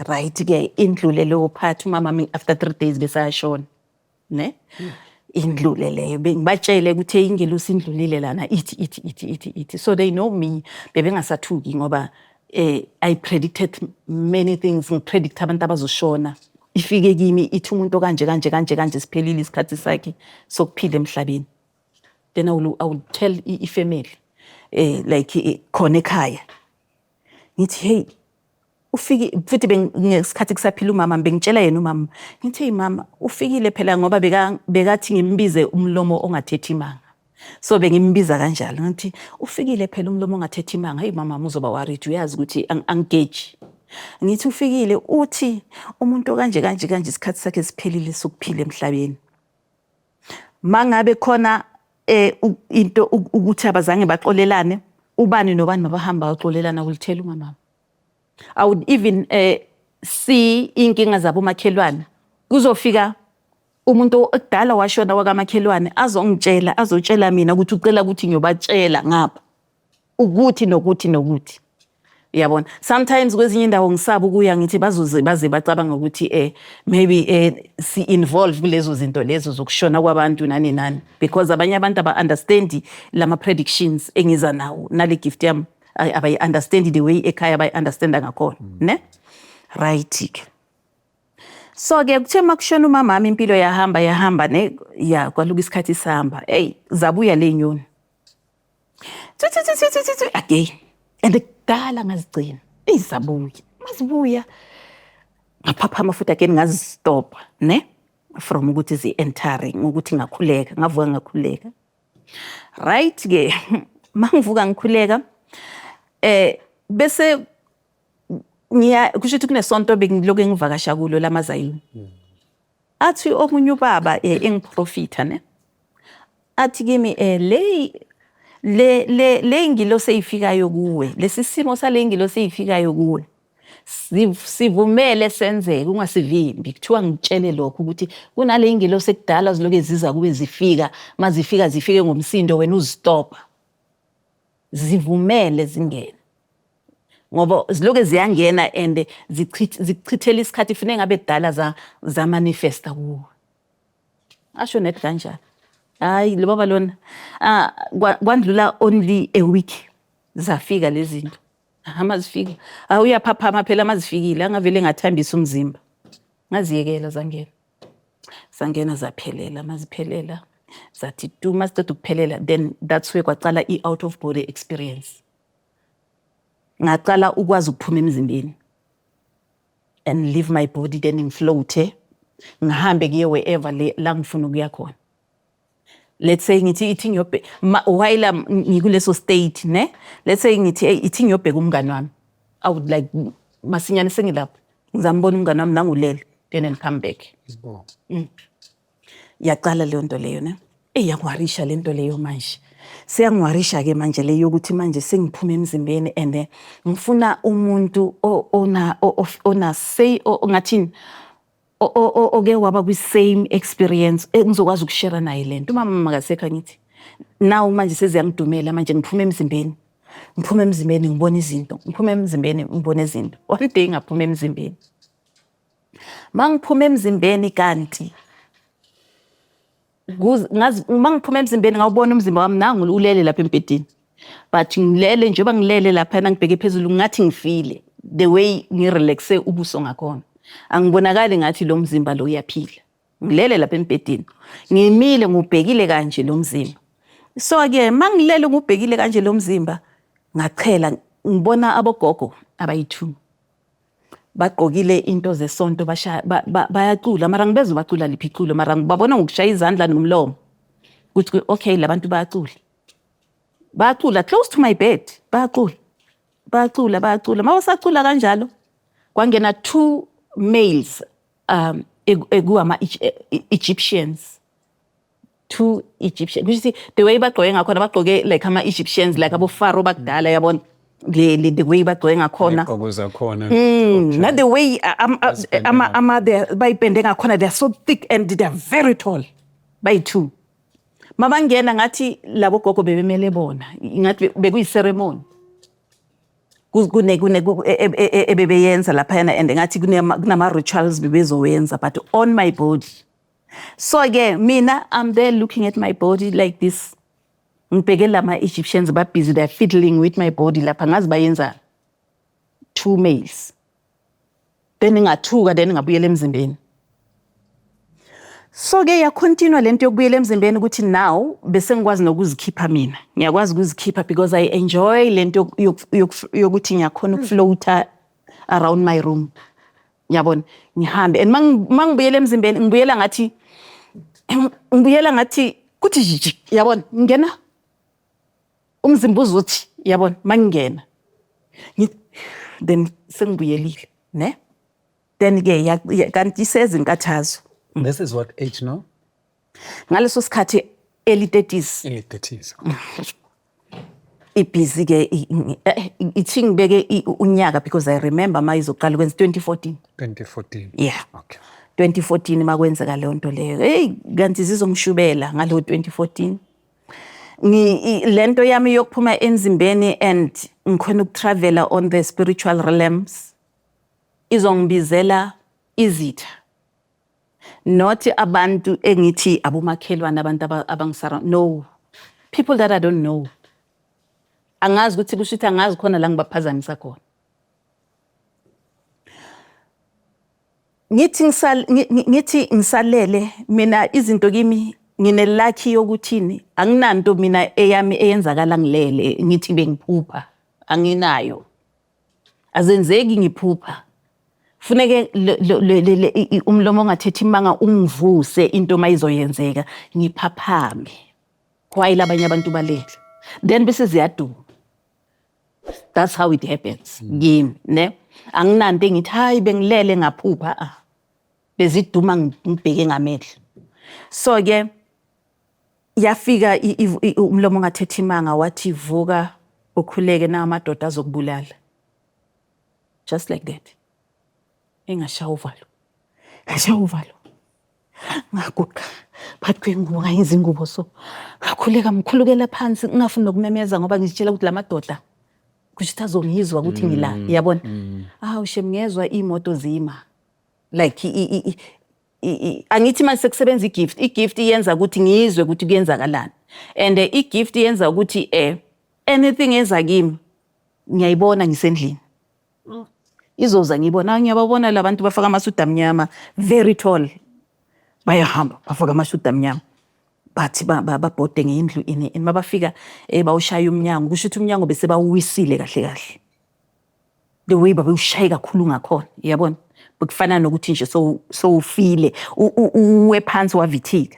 [SPEAKER 3] Right ke, indlule leyo part. Umama after 3 days besayashona ne, indlule leyo. Bengibatshele ukuthi hey, ingelosi indlulile lana, ithi ithi ithi ithi ithi, so they know me, bebengasathuki ngoba I predicted many things. Ngipredict abantu abazoshona, ifike kimi ithi umuntu kanje kanje kanje kanje, siphelile isikhathi sakhe sokuphila emhlabeni. Then I will tell ifamily like khona ekhaya, ngithi hey, ufike futhi ngesikhathi kusaphila umama, bengitshela yena umama, ngithi hey mama, ufikile phela, ngoba bekathi ngimbize umlomo ongathethi imanga, so bengimbiza kanjalo, ngithi ufikile phela umlomo ongathethi imanga. Hey mama, uzoba worried, uyazi ukuthi angigeji. Ngithi ufikile, uthi umuntu kanje kanje kanje, isikhathi sakhe siphelile sokuphila emhlabeni. Mangabe khona into ukuthi abazange baxolelane, ubani nobani mabahamba baxolelana, ulithela umama. I would even see inkinga zabo makhelwane, kuzofika umuntu ekudala washona wakamakhelwane, azongitshela, azotshela mina ukuthi ucela ukuthi ngiyobatshela ngapha ukuthi nokuthi nokuthi, uyabona. Sometimes kwezinye indawo ngisaba ukuya, ngithi bazoze baze bacabanga ukuthi maybe si involve kulezo zinto lezo zokushona kwabantu nani nani, because abanye abantu aba understand lama predictions engiza nawo nale gift yami, abayi understand the way ekhaya abayi understand ngakhona ne. Right ke, so ke kuthe makushona umama wami, impilo yahamba yahamba ne, ya kwaluka isikhathi sihamba, hey, zabuya le nyoni. Tsu, tsu, tsu, tsu, tsu, tsu, again, and kudala ngazigcina eyi, zabuya, mazibuya ngaphaphama futhi again, ngazistopha ne from ukuthi zi-entering, ukuthi ngakhuleka, ngavuka ngakhuleka. Right ke, mangivuka ngikhuleka, bese Ngiya kusho ukuthi kunesonto bengilokhu ngivakasha kulo lamazayini. Athi omunye ubaba engiprofita ne. Athi kimi le ngilosi eyifikayo kuwe, lesi simo sale ngilosi eyifikayo kuwe, sivumele senzeke, ungasivimbi. Kuthiwa ngitshele lokho ukuthi kunale ngilosi ekudala ziloke ziza kuwe, zifika, mazifika zifike ngomsindo, wena uzistopha. Zivumele zingene, ngoba ziloke ziyangena and zikuchithela isikhathi, funeka ngabe kudala zamanifesta kuwe. Asho net kanjalo. Hayi, lo baba lona, kwandlula only a week, zafika lezi zinto. Amazifika, hawu, uyaphaphama phela mazifikile, angavele ngathambisa umzimba. Ngaziyekela zangena, zangena zaphelela. Maziphelela zathi tu, maziceda ukuphelela, then that's where kwaqala i-out of body experience. Ngaqala ukwazi ukuphuma emzimbeni and leave my body, then ngifloate, ngihambe kuye wherever le la ngifuna ukuya khona. Let's say ngithi ithi ngiyobhe while ngikuleso state ne, let's say ngithi, hey, ithi ngiyobheka umngani wami, I would like masinyane sengilapho, ngizambona umngani wami nangulele, then and come back. Yaqala leyo nto leyo ne. Eyi, yangiworrisha le nto leyo. Manje seyangiworrisha ke manje leyo yokuthi manje sengiphuma emzimbeni and ngifuna umuntu ona ona say ngathini, oke waba kwi-same experience engizokwazi ukushare naye le nto. Umama makasekho, angithi now manje seziyangidumela, manje ngiphuma emzimbeni, ngiphuma emzimbeni, ngibona izinto, ngiphuma emzimbeni, ngibona izinto. One day ngaphuma emzimbeni. Mangiphuma emzimbeni, kanti ngazi mangiphuma emzimbeni, ngawubona umzimba wami nangu ulele lapha embhedeni, but ngilele njengoba ngilele laphana, ngibheke phezulu, ngathi ngifile. The way ngirelaxe ubuso ngakhona, angibonakali ngathi lo mzimba lo uyaphila. Ngilele lapha embhedeni, ngimile ngubhekile kanje lo mzimba. So-ke mangilele ngubhekile kanje lo mzimba, ngachela ngibona abogogo abayi-two bagqokile into zesonto, bayacula, mara ngibezwe bacula liphi iculo, mara ngibabona ngokushaya izandla nomlomo ukuthi okay, labantu bayacula, bayacula close to my bed, bayacula, bayacula, bayacula. Uma basacula kanjalo, kwangena two males ekuwama Egyptians, two Egyptian, kusho ukuthi the way bagqoke ngakhona, bagqoke like ama-Egyptians, like abo-pharaoh bakudala, yabona le the way bagqoke ngakhona.
[SPEAKER 2] Iy'gqoko zakhona.
[SPEAKER 3] Not the way
[SPEAKER 2] Bazipende
[SPEAKER 3] ama bayipende ngakhona. They are so thick and they are very tall, bayi-two. Mabangena, ngathi labo gogo bebemele bona, ngathi bekuyi-ceremony kune ebebeyenza laphayana, and ngathi kunama-rituals bebezowenza, but on my body. So-ke mina, I'm there looking at my body like this, ngibheke lama-Egyptians ba-busy, they're fiddling with my body lapha, ngazi bayenzani, two males. Then ngathuka, then ngabuyela emzimbeni. So-ke yacontinue lento yokubuyela emzimbeni, ukuthi now bese ngikwazi nokuzikhipha mina, ngiyakwazi ukuzikhipha because I enjoy lento yokuthi ngiyakhona ukufloata around my room, ngiyabona, ngihambe. And mangibuyela emzimbeni, ngibuyela ngathi kuthi jiji, yabona, ngingena umzimba uzothi, yabona, mangingena then sengibuyelile ne. Then ke kanti iseza inkathazo.
[SPEAKER 2] This is what age now?
[SPEAKER 3] Ngaleso sikhathi early 30s.
[SPEAKER 2] Early 30s.
[SPEAKER 3] Ibhizi ke ithi ngibeke unyaka because I remember ma izoqala kwenza 2014.
[SPEAKER 2] 2014.
[SPEAKER 3] Yeah.
[SPEAKER 2] Okay.
[SPEAKER 3] 2014 makwenzeka leyo nto leyo. Hey, kanti zizongishubela ngalo 2014. Lento yami yokuphuma emzimbeni and ngikhona ukutravela on the spiritual realms izongibizela izitha, not abantu engithi abomakhelwane, abantu abangisara, no, people that I don't know. Angazi ukuthi kusho ukuthi angazi khona la ngibaphazamisa khona. Ngithi ngisalele mina, izinto kimi nginelucky yokuthini, anginanto mina eyami eyenzakala ngilele ngithi bengiphupha, anginayo, azenzeki ngiphupha. Funeke umlomo ongathethi imanga ungivuse into mayizoyenzeka, ngiphaphame while abanye abantu balele, then bese ziyaduma. That's how it happens kimi ne. Anginanto engithi hayi, bengilele ngaphupha. Ah, beziduma ngibheke ngamehlo. So ke yafika umlomo ongathethi imanga, wathi, "Vuka ukhuleke, na amadoda azokubulala." Just like that, engashaya uvalo, ngashaya uvalo, ngaguqa phakathi kwengubo, ngayenza ingubo, so ngakhuleka, ngikhulukela phansi, ngingafuni nokumemeza ngoba ngizitshela ukuthi la madoda kusho ukuthi azongizwa ukuthi ngila, yabona. Awu shem, ngezwa iy'moto zima like angithi manje sekusebenza i-gift. I-gift iyenza ukuthi ngizwe ukuthi kuyenzakalani, and i-gift iyenza ukuthi anything eza kimi ngiyayibona ngisendlini, izoza ngiyibona. Ngiyababona labantu bafaka amasudu amnyama, very tall, bayahamba bafaka amasudu amnyama, bathi babhode ngendlu ini ini. Mabafika bawushaya umnyango, kusho ukuthi umnyango bese bawuwisile kahle kahle, the way babewushaye kakhulu ngakhona, yabona, bekufana nokuthi nje sowufile, uwe phansi wavithika.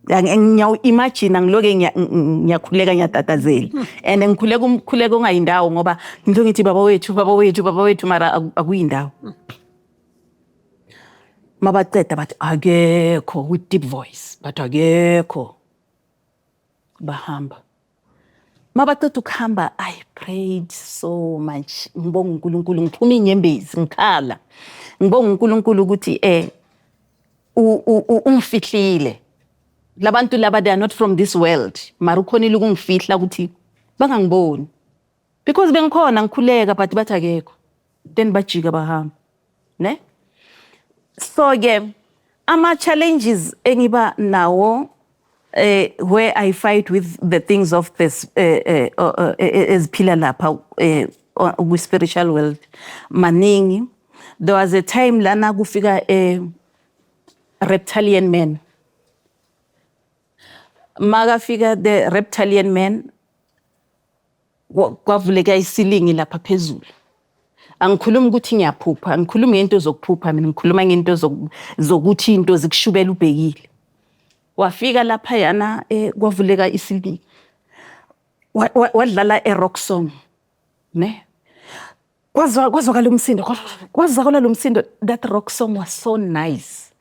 [SPEAKER 3] Ngiyawu-imagine, ngiloke ngiyakhuleka, ngiyatatazela, and ngikhuleka umkhuleko ongayindawo ngoba ngilo ngithi, "Baba wethu, baba wethu, baba wethu," mara akuyindawo. Mabaceda bathi, "Akekho," with deep voice, bathi, "Akekho." Bahamba. Mabaceda ukuhamba, I prayed so much, ngibonga uNkulunkulu, ngiphuma inyembezi, ngikhala, ngibonga uNkulunkulu ukuthi ungifihlile labantu laba. They are not from this world, mara ukhonile ukungifihla ukuthi bangangiboni, because bengikhona ngikhuleka, but bathi akekho, then bajika bahamba, ne. So ke ama challenges engiba nawo where I fight with the things of this eziphila lapha ku spiritual world maningi. There was a time lana kufika reptilian man. Makafika the reptilian man, kwavuleka isilingi lapha phezulu. Angikhulumi ukuthi ngiyaphupha, angikhulumi ngento zokuphupha mina, ngikhuluma ngento zokuthi into zikushubela ubhekile. Wafika lapha yana, kwavuleka isilingi, wadlala a rock song, ne. Kwazwakala umsindo, kwazwakala lo msindo. That rock song was so nice.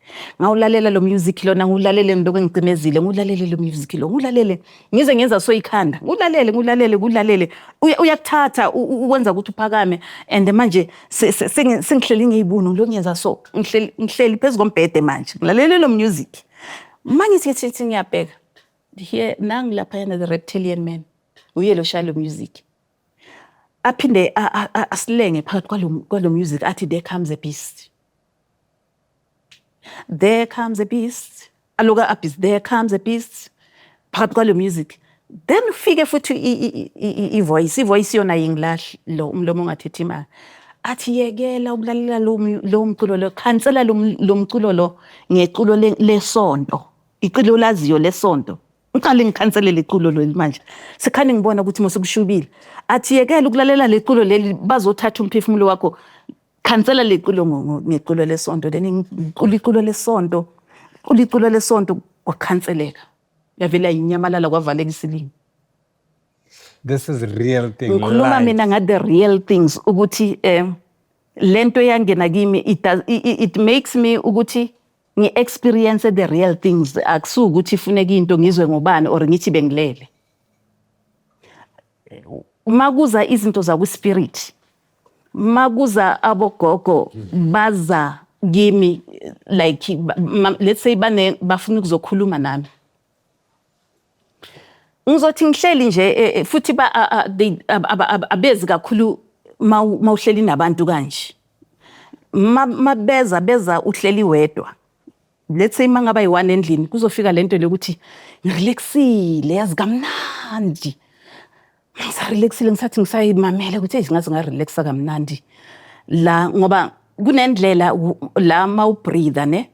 [SPEAKER 3] Ngawulalela lo music lona, ngiwulalele, ngilokhu ngicimezile, ngiwulalele lo music lo, ngiwulalele ngize ngenza so ikhanda, ngiwulalele, ngiwulalele, ngiwulalele. Uyakuthatha, ukwenza ukuthi uphakame, and manje sengihleli ngiyibunu, ngilokhu ngiyenza so, ngihleli phezu kombhede manje, ngilalele lo music. Mangithi ngithi ngiyabheka here, nangi laphayana the reptilian man, uye lo shaya lo music, aphinde asilenge phakathi kwalo music, athi, "There comes a beast, there comes a beast." Aloka abhizi, "There comes a beast," phakathi kwalo music. Then ufike futhi i-voice yona yingilahli lo umlomo ongathethi imali, athi, "Yekela ukulalela lo mculo lo, khansela lo mculo lo ngeculo lesonto, iculo laziyo lesonto." Ngiqale ngikhanselele iculo leli, manje sekhane ngibona ukuthi mose kushubile. Athi, "Yekela ukulalela leculo leli, bazothatha umphefumulo wakho, khansela leculo ngeculo lesonto." Then ngicula iculo lesonto, cula iculo lesonto, kwakhanseleka, yavela yinyamalala, kwavaleka isilimi.
[SPEAKER 2] This is real thing.
[SPEAKER 3] Ngikhuluma
[SPEAKER 2] live.
[SPEAKER 3] Mina nga the real things ukuthi lento yangena kimi, it makes me ukuthi ngi-experience the real things. Akusuki ukuthi ifuneka into ngizwe ngobani or ngithi bengilele. Makuza izinto zakwi-spirit, makuza abogogo baza kimi, like let's say bane bafuna ukuzokhuluma nami, ngizothi ngihleli nje, futhi ba they abezi kakhulu mawuhleli nabantu kanje. Mabeza beza uhleli wedwa. Let's say mangaba yi-one endlini, kuzofika lento lokuthi ngirelaxile, yazi kamnandi, ngisarelaxile, ngisathi ngisayimamele ukuthi eyi, ngaze ngarelaxa kamnandi la, ngoba kunendlela la mawubreathe, ne,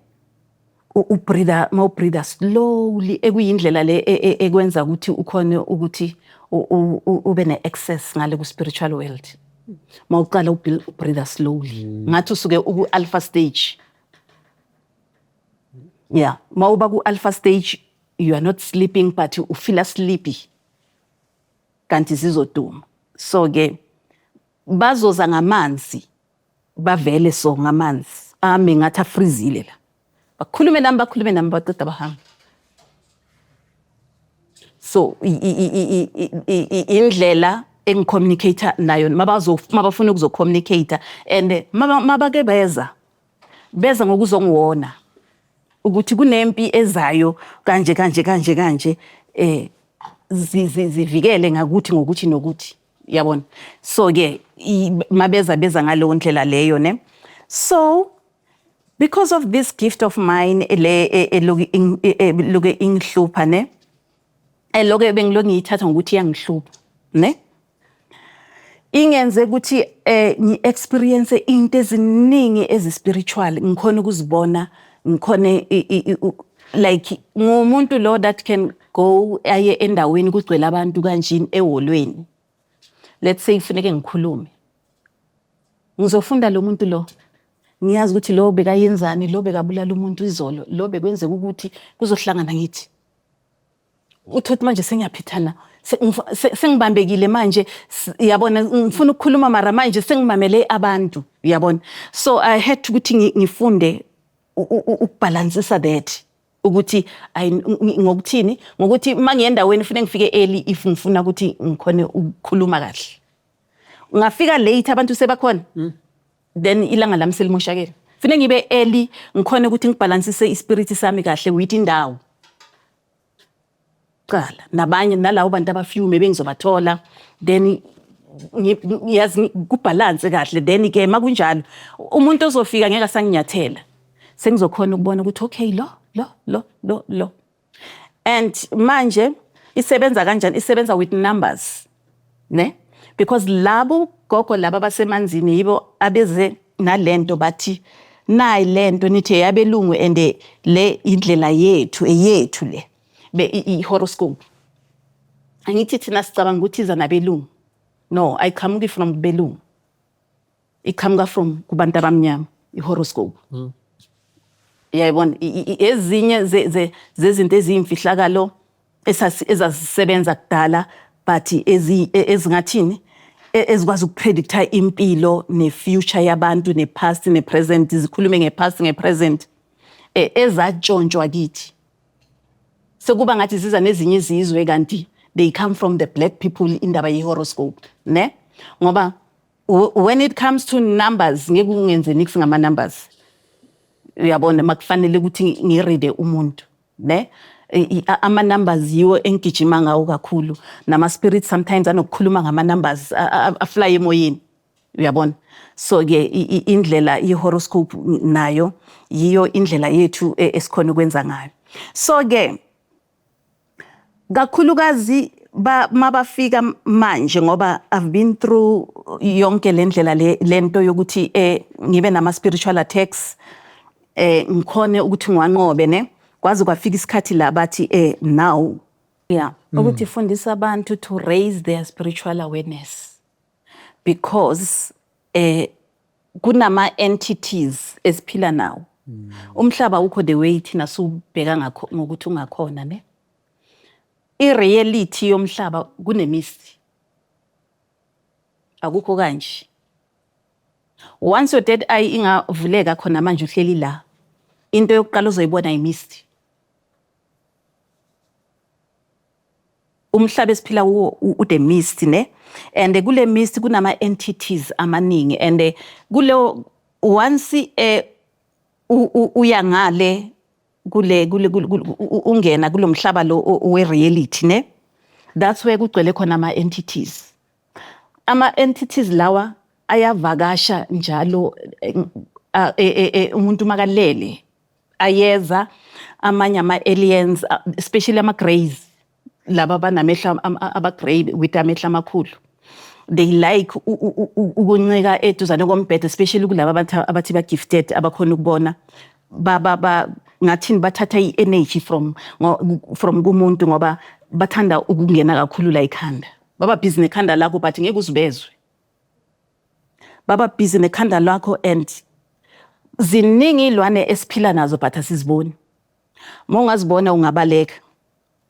[SPEAKER 3] ubreathe, mawubreathe slowly, ekuyindlela le ekwenza ukuthi ukhone ukuthi ube ne-access ngale ku-spiritual world. Mawuqala ubreathe slowly, ngathi usuke uku-alpha stage. Yeah, mawuba ku-alpha stage, you are not sleeping, but ufeela sleepy, kanti zizoduma. So ke bazoza ngamanzi. Bavele so ngamanzi ame ngathi afrizile la, bakhulume nami, bakhulume nami, baqeda bahamba. So indlela engicommunicate nayo mabafuna ukuzocommunicate and mabake beza, beza ngokuzongiwona ukuthi kunempi ezayo kanje kanje kanje kanje, zivikele ngakuthi ngokuthi nokuthi, yabona. So ke mabeza, beza ngaleyo ndlela leyo ne. So because of this gift of mine le eloku ingihlupha ne, eloke bengiloku ngiyithatha ngokuthi iyangihlupha ne, ingenze ukuthi ngi-experience into eziningi ezi-spiritual, ngikhona ukuzibona, ngikhone like ngumuntu lo that can go aye endaweni kugcwele abantu kanjini eholweni, let's say kufuneke ngikhulume, ngizofunda lo muntu lo, ngiyazi ukuthi lo bekayenzani, lo bekabulala umuntu izolo, lo bekwenzeka ukuthi kuzohlangana. Ngithi uthi manje sengiyaphithana, sengibambekile manje, yabona, ngifuna ukukhuluma mara manje sengimamele abantu, uyabona. So I had to ukuthi ngifunde ukubhalansisa that ukuthi ngokuthini, ngokuthi uma ngiye endaweni kufanele ngifike early if ngifuna ukuthi ngikhone ukukhuluma kahle. Ngafika late, abantu sebakhona, then ilanga lami selimoshakele. Kufanele ngibe early, ngikhone ukuthi ngibhalansise ispirit sami kahle with indawo qala nabanye nalabo bantu abafume bengizobathola, then yazi kubhalanse kahle. Then ke makunjalo umuntu ozofika ngeke asanginyathela, sengizokhona ukubona ukuthi okay, lo lo lo lo lo. And manje isebenza kanjani? Isebenza with numbers ne, because labo gogo laba basemanzini yibo abeze nalento, bathi nayi lento nithi eyabelungu and le indlela yethu, eyethu le be i-horoscope. Angithi thina sicabanga ukuthi iza nabelungu. No, ayiqhamuki from kubelungu, iqhamuka from kubantu abamnyama i-horoscope, uyayibona. Ezinye zezinto eziyimfihlakalo ezazisebenza kudala but ezingathini, ezikwazi ukupredicta impilo ne-future yabantu, ne-past ne-present, zikhulume nge-past, nge-present, ezatshontshwa kithi, sekuba ngathi ziza nezinye izizwe kanti they come from the black people, indaba ye-horoscope ne. Ngoba when it comes to numbers, ngeke ungenze nix ngama-numbers, uyabona. Makufanele ukuthi ngiride umuntu ne, ama-numbers yiwo engigijima ngawo kakhulu, nama-spirits sometimes anokukhuluma ngama-numbers, afly emoyeni, uyabona. So ke indlela i-horoscope nayo yiyo indlela yethu esikhona ukwenza ngayo. So ke kakhulukazi ba mabafika manje, ngoba I've been through yonke le ndlela le, lento yokuthi ngibe nama spiritual attacks, ngikhone ukuthi ngiwanqobe ne, kwaze kwafika isikhathi la bathi now, yeah, ukuthi fundisa abantu to raise their spiritual awareness because kunama entities esiphila nawo. Umhlaba ukho the way thina siwubheka ngakho ngokuthi ungakhona ne, i-reality yomhlaba kunemist, akukho kanje. Once your third eye ingavuleka khona manje uhleli la, into yokuqala ozoyibona imist. Umhlaba esiphila kuwo ude mist ne, and kule mist kunama entities amaningi and kulo once uya ngale kule ungena kulomhlaba lo we reality ne, that's where kugcwele khona ama entities. Ama entities lawa ayavakasha njalo, umuntu makalele ayeza amanye ama-aliens, especially ama-greys laba abanamehlo aba-grey with amehlo amakhulu. They like ukuncika eduzane kombhede, especially kulaba abathi ba-gifted, abakhona ukubona ba ngathini, bathatha i-energy from kumuntu ngoba bathanda ukungena kakhulu la ekhanda, baba busy nekhanda lakho, but ngeke uzibezwe baba busy nekhanda lakho. And ziningi iy'lwane esiphila nazo but asiziboni. Uma ungazibona ungabaleka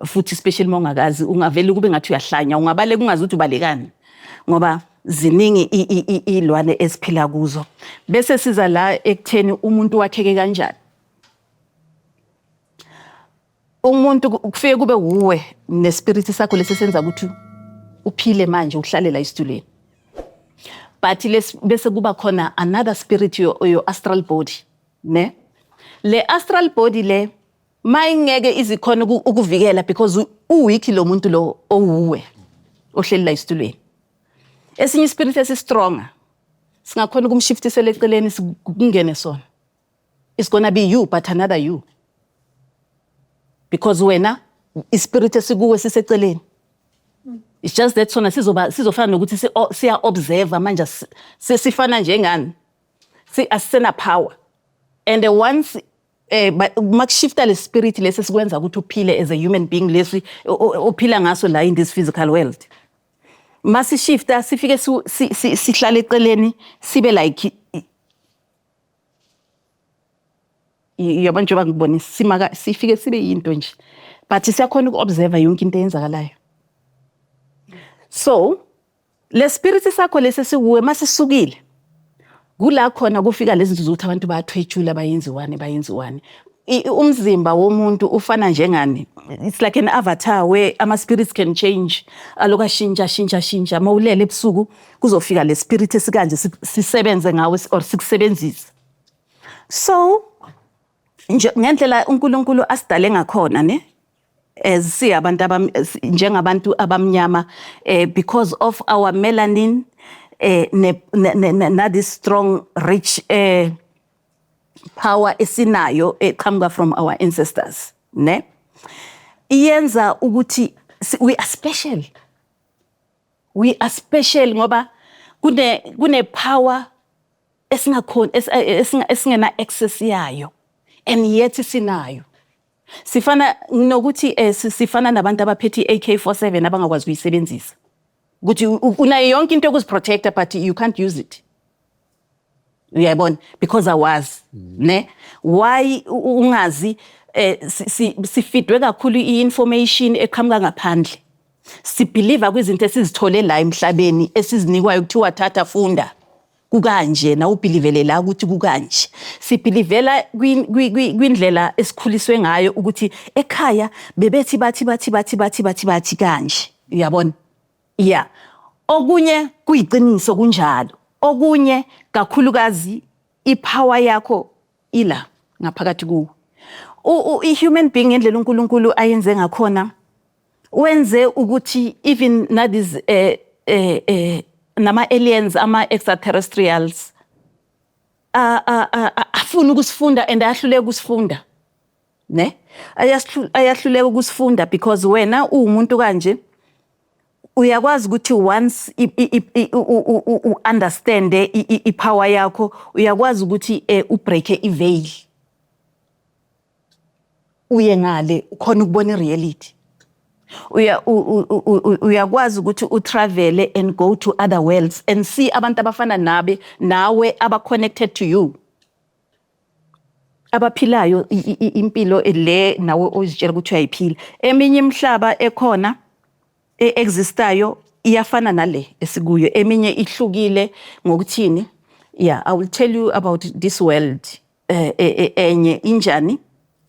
[SPEAKER 3] futhi, especially uma ungakazi, ungavele kube ngathi uyahlanya, ungabaleka ungazi ukuthi ubalekani ngoba Ziningi iy'lwane esiphila kuzo. Bese siza la ekutheni umuntu wakheke kanjani. Umuntu kufike kube wuwe nespirit sakho lesi senza ukuthi uphile manje uhlale la esitulweni. But bese kuba khona another spirit, your astral body, ne? Le astral body le mayingeke izikhona ukuvikela because uweak lo muntu lo owuwe ohleli la esitulweni. Esinye ispirit esistronger singakhona ukumshiftisela eceleni, kungene sona. It's gonna be you, but another you, because wena ispirit esikuwe siseceleni. It's just that sona sizoba sizofana nokuthi siya observe manje, sesifana njengani, asisena power. And once makushifta le spirit lesi sikwenza ukuthi uphile as a human being, lesi ophila ngaso la in this physical world, masishifta sifike sihlale eceleni, sibe like yabo, njengoba ngikubonisa, simaka sifike sibe yinto nje, but siyakhona uku-observe yonke into eyenzakalayo. So le spirit sakho lesi sikuwe masisukile, kula khona kufika lezi zinto zokuthi abantu bayathwetshula, bayenziwani, bayenziwani. Umzimba womuntu ufana njengani, it's like an avatar where ama spirits can change, aloku ashintsha, shintsha, shintsha. Mawulele ebusuku kuzofika le spirit esikanje sisebenze ngawe or sikusebenzise. So nje ngendlela uNkulunkulu asidale ngakhona, ne, as siyabantu njengabantu abamnyama, because of our melanin, na this strong rich power esinayo eqhamuka from our ancestors, ne, iyenza ukuthi we are special. We are special ngoba kune power esingakhona esingena access yayo, and yet sinayo. Sifana nokuthi sifana nabantu abaphethe i-AK47 abangakwazi ukuyisebenzisa, ukuthi unayo yonke into yokuziprotecta, but you can't use it, uyayibona, because awazi, ne. Why ungazi? Sifidwe kakhulu i-information eqhamuka ngaphandle. Sibelieve kwizinto esizithole la emhlabeni, esizinikwayo, kuthiwa thatha, funda, kukanje, na ubelievele la ukuthi kukanje. Sibelievela kwindlela esikhuliswe ngayo, ukuthi ekhaya bebethi bathi bathi bathi bathi bathi bathi kanje, uyabona. Yeah, okunye kuyiqiniso, kunjalo. Okunye kakhulukazi ipower yakho ila ngaphakathi kuwo. I-human being, ngendlela uNkulunkulu ayenze ngakhona, wenze ukuthi even na these nama aliens, ama extraterrestrials afuna ukusifunda and ayahluleka ukusifunda, ne. Ayahluleka ukusifunda because wena uwumuntu kanje, uyakwazi ukuthi once u-understand i-power yakho, uyakwazi ukuthi ubreak i-veil, uye ngale, ukhona ukubona i-reality. Uyakwazi ukuthi utravel and go to other worlds and see abantu abafana nabe nawe, aba connected to you, abaphilayo impilo le nawe ozitshela ukuthi uyayiphila. Eminye imihlaba ekhona e-existayo iyafana nale esikuyo, eminye ihlukile ngokuthini. Yeah, I will tell you about this world. Enye injani?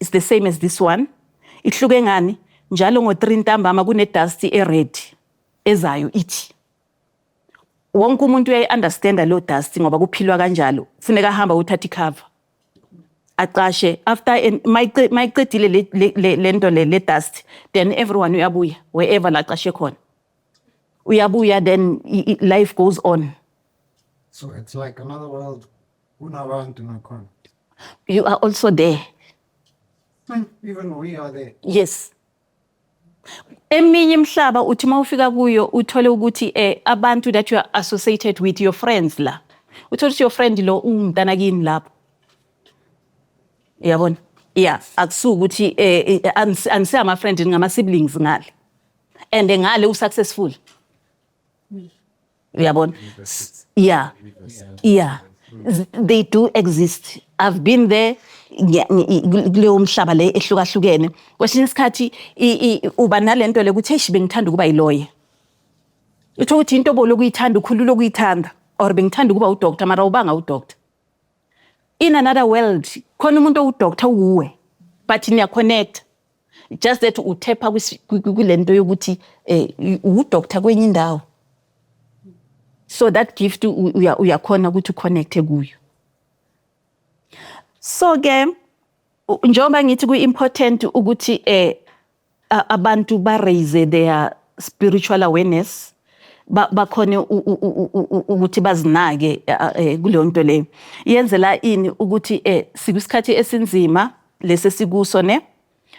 [SPEAKER 3] It's the same as this one. Ihluke ngani? Njalo ngo-3 ntambama kune dust e-red ezayo, ithi wonke umuntu uyayi-understanda leyo dust ngoba kuphilwa kanjalo. Kufuneka ahamba uthatha icover, aqashe. After mayiqedile le nto le dust, then everyone uyabuya wherever la aqashe khona, uyabuya, then life goes on.
[SPEAKER 1] So it's like another world. Kunabantu nakhona.
[SPEAKER 3] You are also there.
[SPEAKER 1] Even we are there.
[SPEAKER 3] Yes. Eminye imihlaba uthi mawufika kuyo uthole ukuthi abantu that you are associated with, your friends la, uthole ukuthi your friend lo ungumntana kini lapho, uyabona. Yeah, akusuki ukuthi anise ama friend, ngama siblings ngale, and ngale u successful, uyabona. Yeah, they do exist. I've been there kuleyo mhlaba le ehlukahlukene. Kwesinye isikhathi uba nalento le ukuthi eish, bengithanda ukuba yiloye. Utho ukuthi into bolokuyithanda, ukhulula ukuyithanda, or bengithanda ukuba udoctor, mara ubanga udoctor. In another world khona umuntu owudoctor uwuwe, but niya-connect, just that uthepha kule nto yokuthi udoctor kwenye indawo. So that gift uyakhona ukuthi uconnecte kuyo. So ke njengoba ngithi ku-important ukuthi abantu ba-raise their spiritual awareness, bakhone ukuthi bazinake kuleyo nto leyo, yenzela ini ukuthi sikusikhathi esinzima lesi sikuso, ne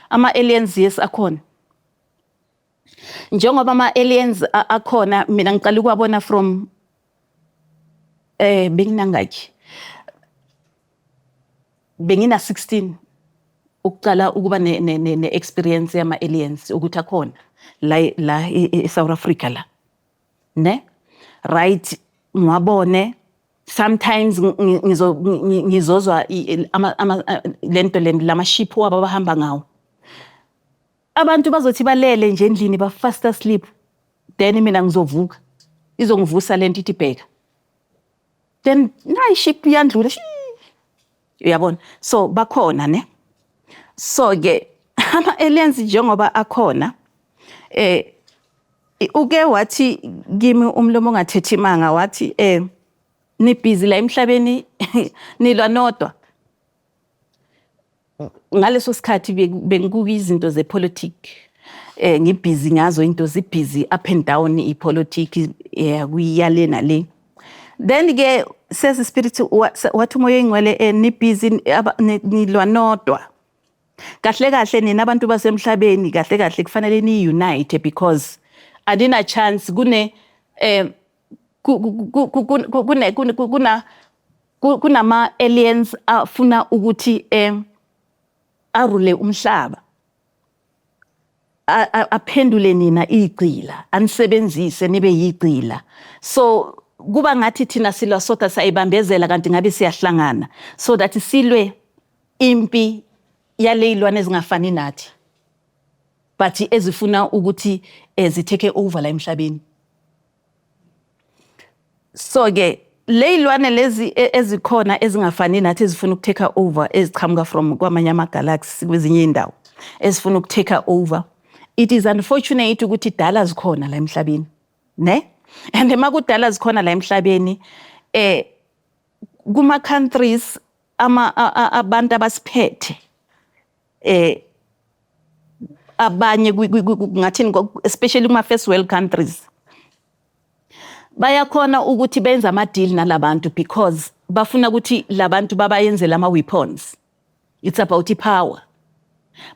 [SPEAKER 3] ama aliens, yes, akhona. Njengoba ama aliens akhona, mina ngiqala ukuwabona from benginangaki, bengina 16 ukuqala ukuba ne experience yama aliens ukuthi akhona la e South Africa la, ne right, ngiwabone. Sometimes ngizozwa ama lento le lama ship wabo abahamba ngawo. Abantu bazothi balele nje endlini, ba fast asleep, then mina ngizovuka, izongivusa lento, ithi bheka, then nayi ship iyandlula. Uyabona, so bakhona, ne. So ke ama aliens njengoba akhona, uke wathi kimi umlomo ongathethi imanga, wathi nibhizi la emhlabeni, nilwa nodwa. Ngaleso sikhathi bengikuka izinto zepolitik, ngibhizi ngazo into zibhizi, up and down ipolitiki, kuyale nale. Then ke sesi spirit wathi umoya oyingcwele, nibhizi, nilwa nodwa. Kahle kahle nina abantu basemhlabeni, kahle kahle kufanele ni-unite because anina chance kune eh ku- ku- ku- ku- ku- kune kune- kuna kunama aliens afuna ukuthi arule umhlaba, aphendule nina igcila, anisebenzise nibe yigcila. So kuba ngathi thina silwa sodwa, sayibambezela, kanti ngabe siyahlangana so that silwe impi yale ilwane ezingafani nathi but ezifuna ukuthi zitake over la emhlabeni. So ke le ilwane lezi ezikhona ezingafani nathi, ezifuna ukutake over, eziqhamuka from kwamanye ama-galaxy, kwezinye indawo, ezifuna ukutake over, it is unfortunate ukuthi dala zikhona la emhlabeni, ne. And makudala zikhona la emhlabeni, kuma countries ama abantu abasiphethe, abanye ngathini, especially kuma first world countries, bayakhona ukuthi benze ama-deal nalabantu because bafuna ukuthi labantu babayenzele ama-weapons. It's about i-power.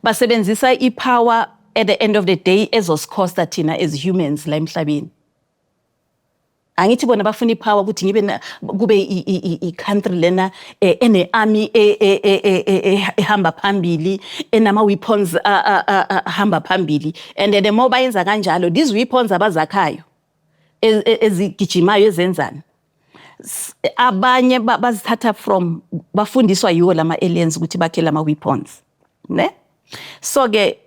[SPEAKER 3] Basebenzisa i-power, at the end of the day ezosikhosta thina as humans la emhlabeni. Angithi bona bafuna ipower ukuthi ngibe kube i-country lena ene-army ehamba phambili, enama-weapons ahamba phambili. And the more bayenza kanjalo, these weapons abazakhayo ezigijimayo, ezenzani, abanye bazithatha from, bafundiswa yiwo lama aliens ukuthi bakhe lama weapons, ne. So ke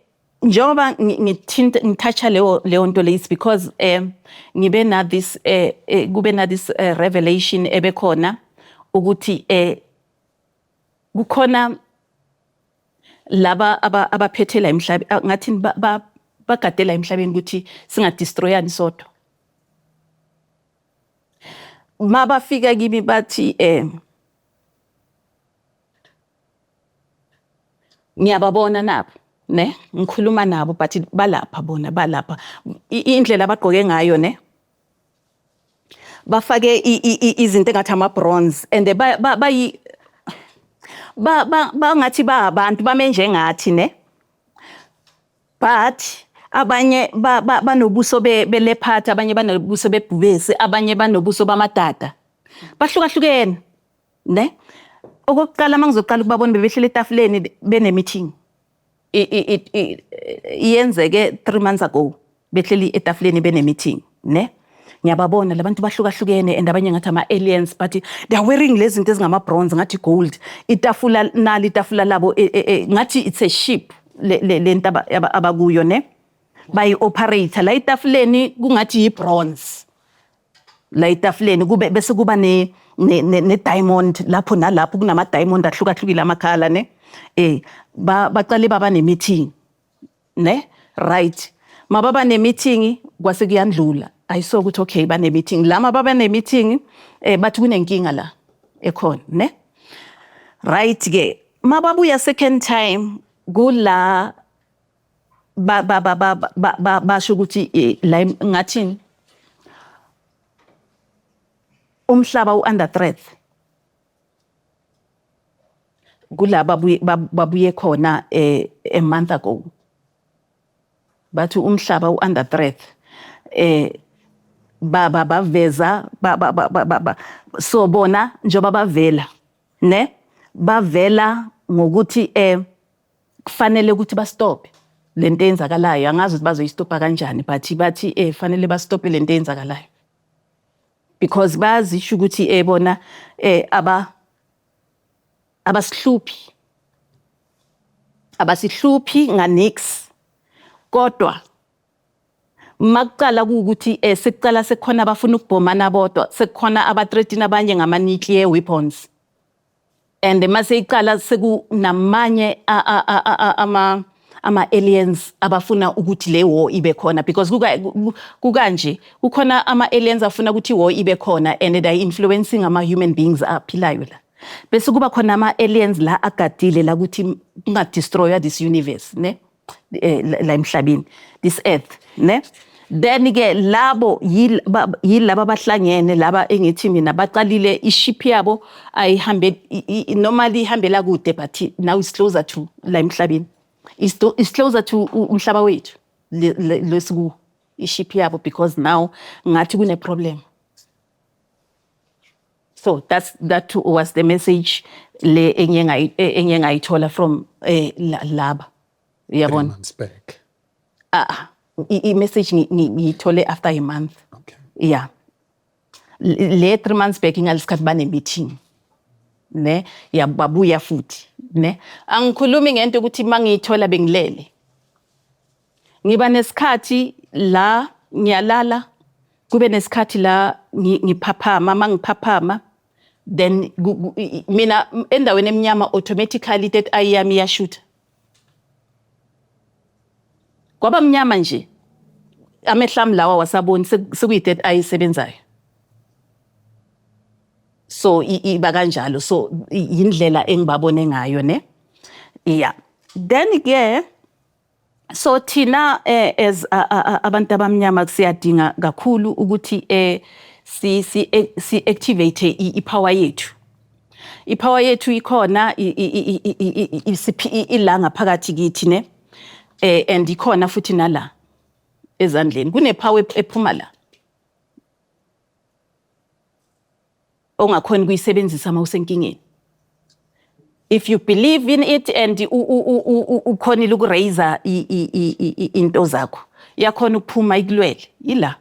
[SPEAKER 3] njengoba ngithinta, ngitoucha leyo nto le, it's because ngibe na this kube na this revelation ebekhona ukuthi kukhona laba abaphethe la emhlabeni, ngathini, bagadela emhlabeni ukuthi singadestroyani sodwa. Mabafika kimi bathi ngiyababona nabo, ne, ngikhuluma nabo, but balapha bona, balapha. Indlela abagqoke ngayo, ne, bafake izinto engathi ama-bronze and bayi bangathi ba abantu bame njengathi, ne, but abanye banobuso be-leopard, abanye banobuso bebhubesi, abanye banobuso bamadada, bahlukahlukene, ne. Okokuqala mangizoqala ukubabona, bebehleli etafuleni bene-meeting. Iyenzeke 3 months ago, behleli etafuleni bene-meeting, ne. Ngiyababona labantu bahlukahlukene and abanye ngathi ama-aliens, but they are wearing lezi zinto ezingama-bronze, ngathi gold. Itafula nali, itafula labo ngathi it's a ship le lento abakuyo, ne. Bayi-operator la etafuleni kungathi yi-bronze la etafuleni, kube bese kuba ne ne diamond lapho nalapho, kunama diamond ahlukahlukile amakhala ne. Baqale baba ne meeting ne, right? Mababa ne meeting kwase kuyandlula, ayiso ukuthi okay, bane meeting la. Mababa ne meeting bathi kunenkinga la ekhona ne, right ke. Mababuya second time kula ba ba ba ba ba basho ukuthi la ngathini, umhlaba u-under threat. Kula babuye khona a month ago, bathi umhlaba u-under threat. Baba baveza ba, ba, ba, ba, ba, so bona njengoba bavela ne, bavela ngokuthi kufanele ukuthi bastophe lento eyenzakalayo. Angazi ukuthi bazoyistopa kanjani, but bathi fanele bastophe lento eyenzakalayo because bayazisho ukuthi bona aba abasihluphi, abasihluphi nganix, kodwa makuqala kuwukuthi sekuqala sekukhona abafuna ukubhomana bodwa, sekukhona abathreaten abanye ngama nuclear weapons, and mase iqala sekunamanye ama ama-aliens abafuna ukuthi le war ibe khona, because kukanje kukhona ama-aliens afuna ukuthi war ibe khona and they are influencing ama-human beings aphilayo la. Bese kuba khona ama-aliens la agadile la ukuthi kungadestroywa this universe ne, la emhlabeni, this earth ne. Then ke labo yilaba abahlangene laba engithi mina baqalile iship yabo ayihambe normally ihambela kude, but now it's closer to la emhlabeni, it's closer to umhlaba wethu lesiku iship yabo, because now ngathi kune problem. So that was the message le engiye ngayithola from laba, uyabona.
[SPEAKER 2] Months back.
[SPEAKER 3] Ah, i-message ngiyithole after a month. Yeah, le 3 months back ngalesikhathi bane meeting ne, yababuya futhi ne. Angikhulumi ngento ukuthi mangiyithola bengilele, ngiba nesikhathi la ngiyalala, kube nesikhathi la ngiphaphama. Mangiphaphama then mina endaweni emnyama automatically that eye yami iyashutha, kwaba mnyama nje, amehlo ami lawa wasaboni, sekuyi-third eye isebenzayo. So iba kanjalo, so yindlela engibabone ngayo ne. Yeah, then ke so thina as abantu abamnyama siyadinga kakhulu ukuthi si activate i-power yethu. I-power yethu ikhona, ila ngaphakathi kithi ne, and ikhona futhi nala ezandleni kune power ephuma la ongakhona ukuyisebenzisa uma usenkingeni, if you believe in it and ukhonile ukuraise into zakho, iyakhona ukuphuma ikulwele ila.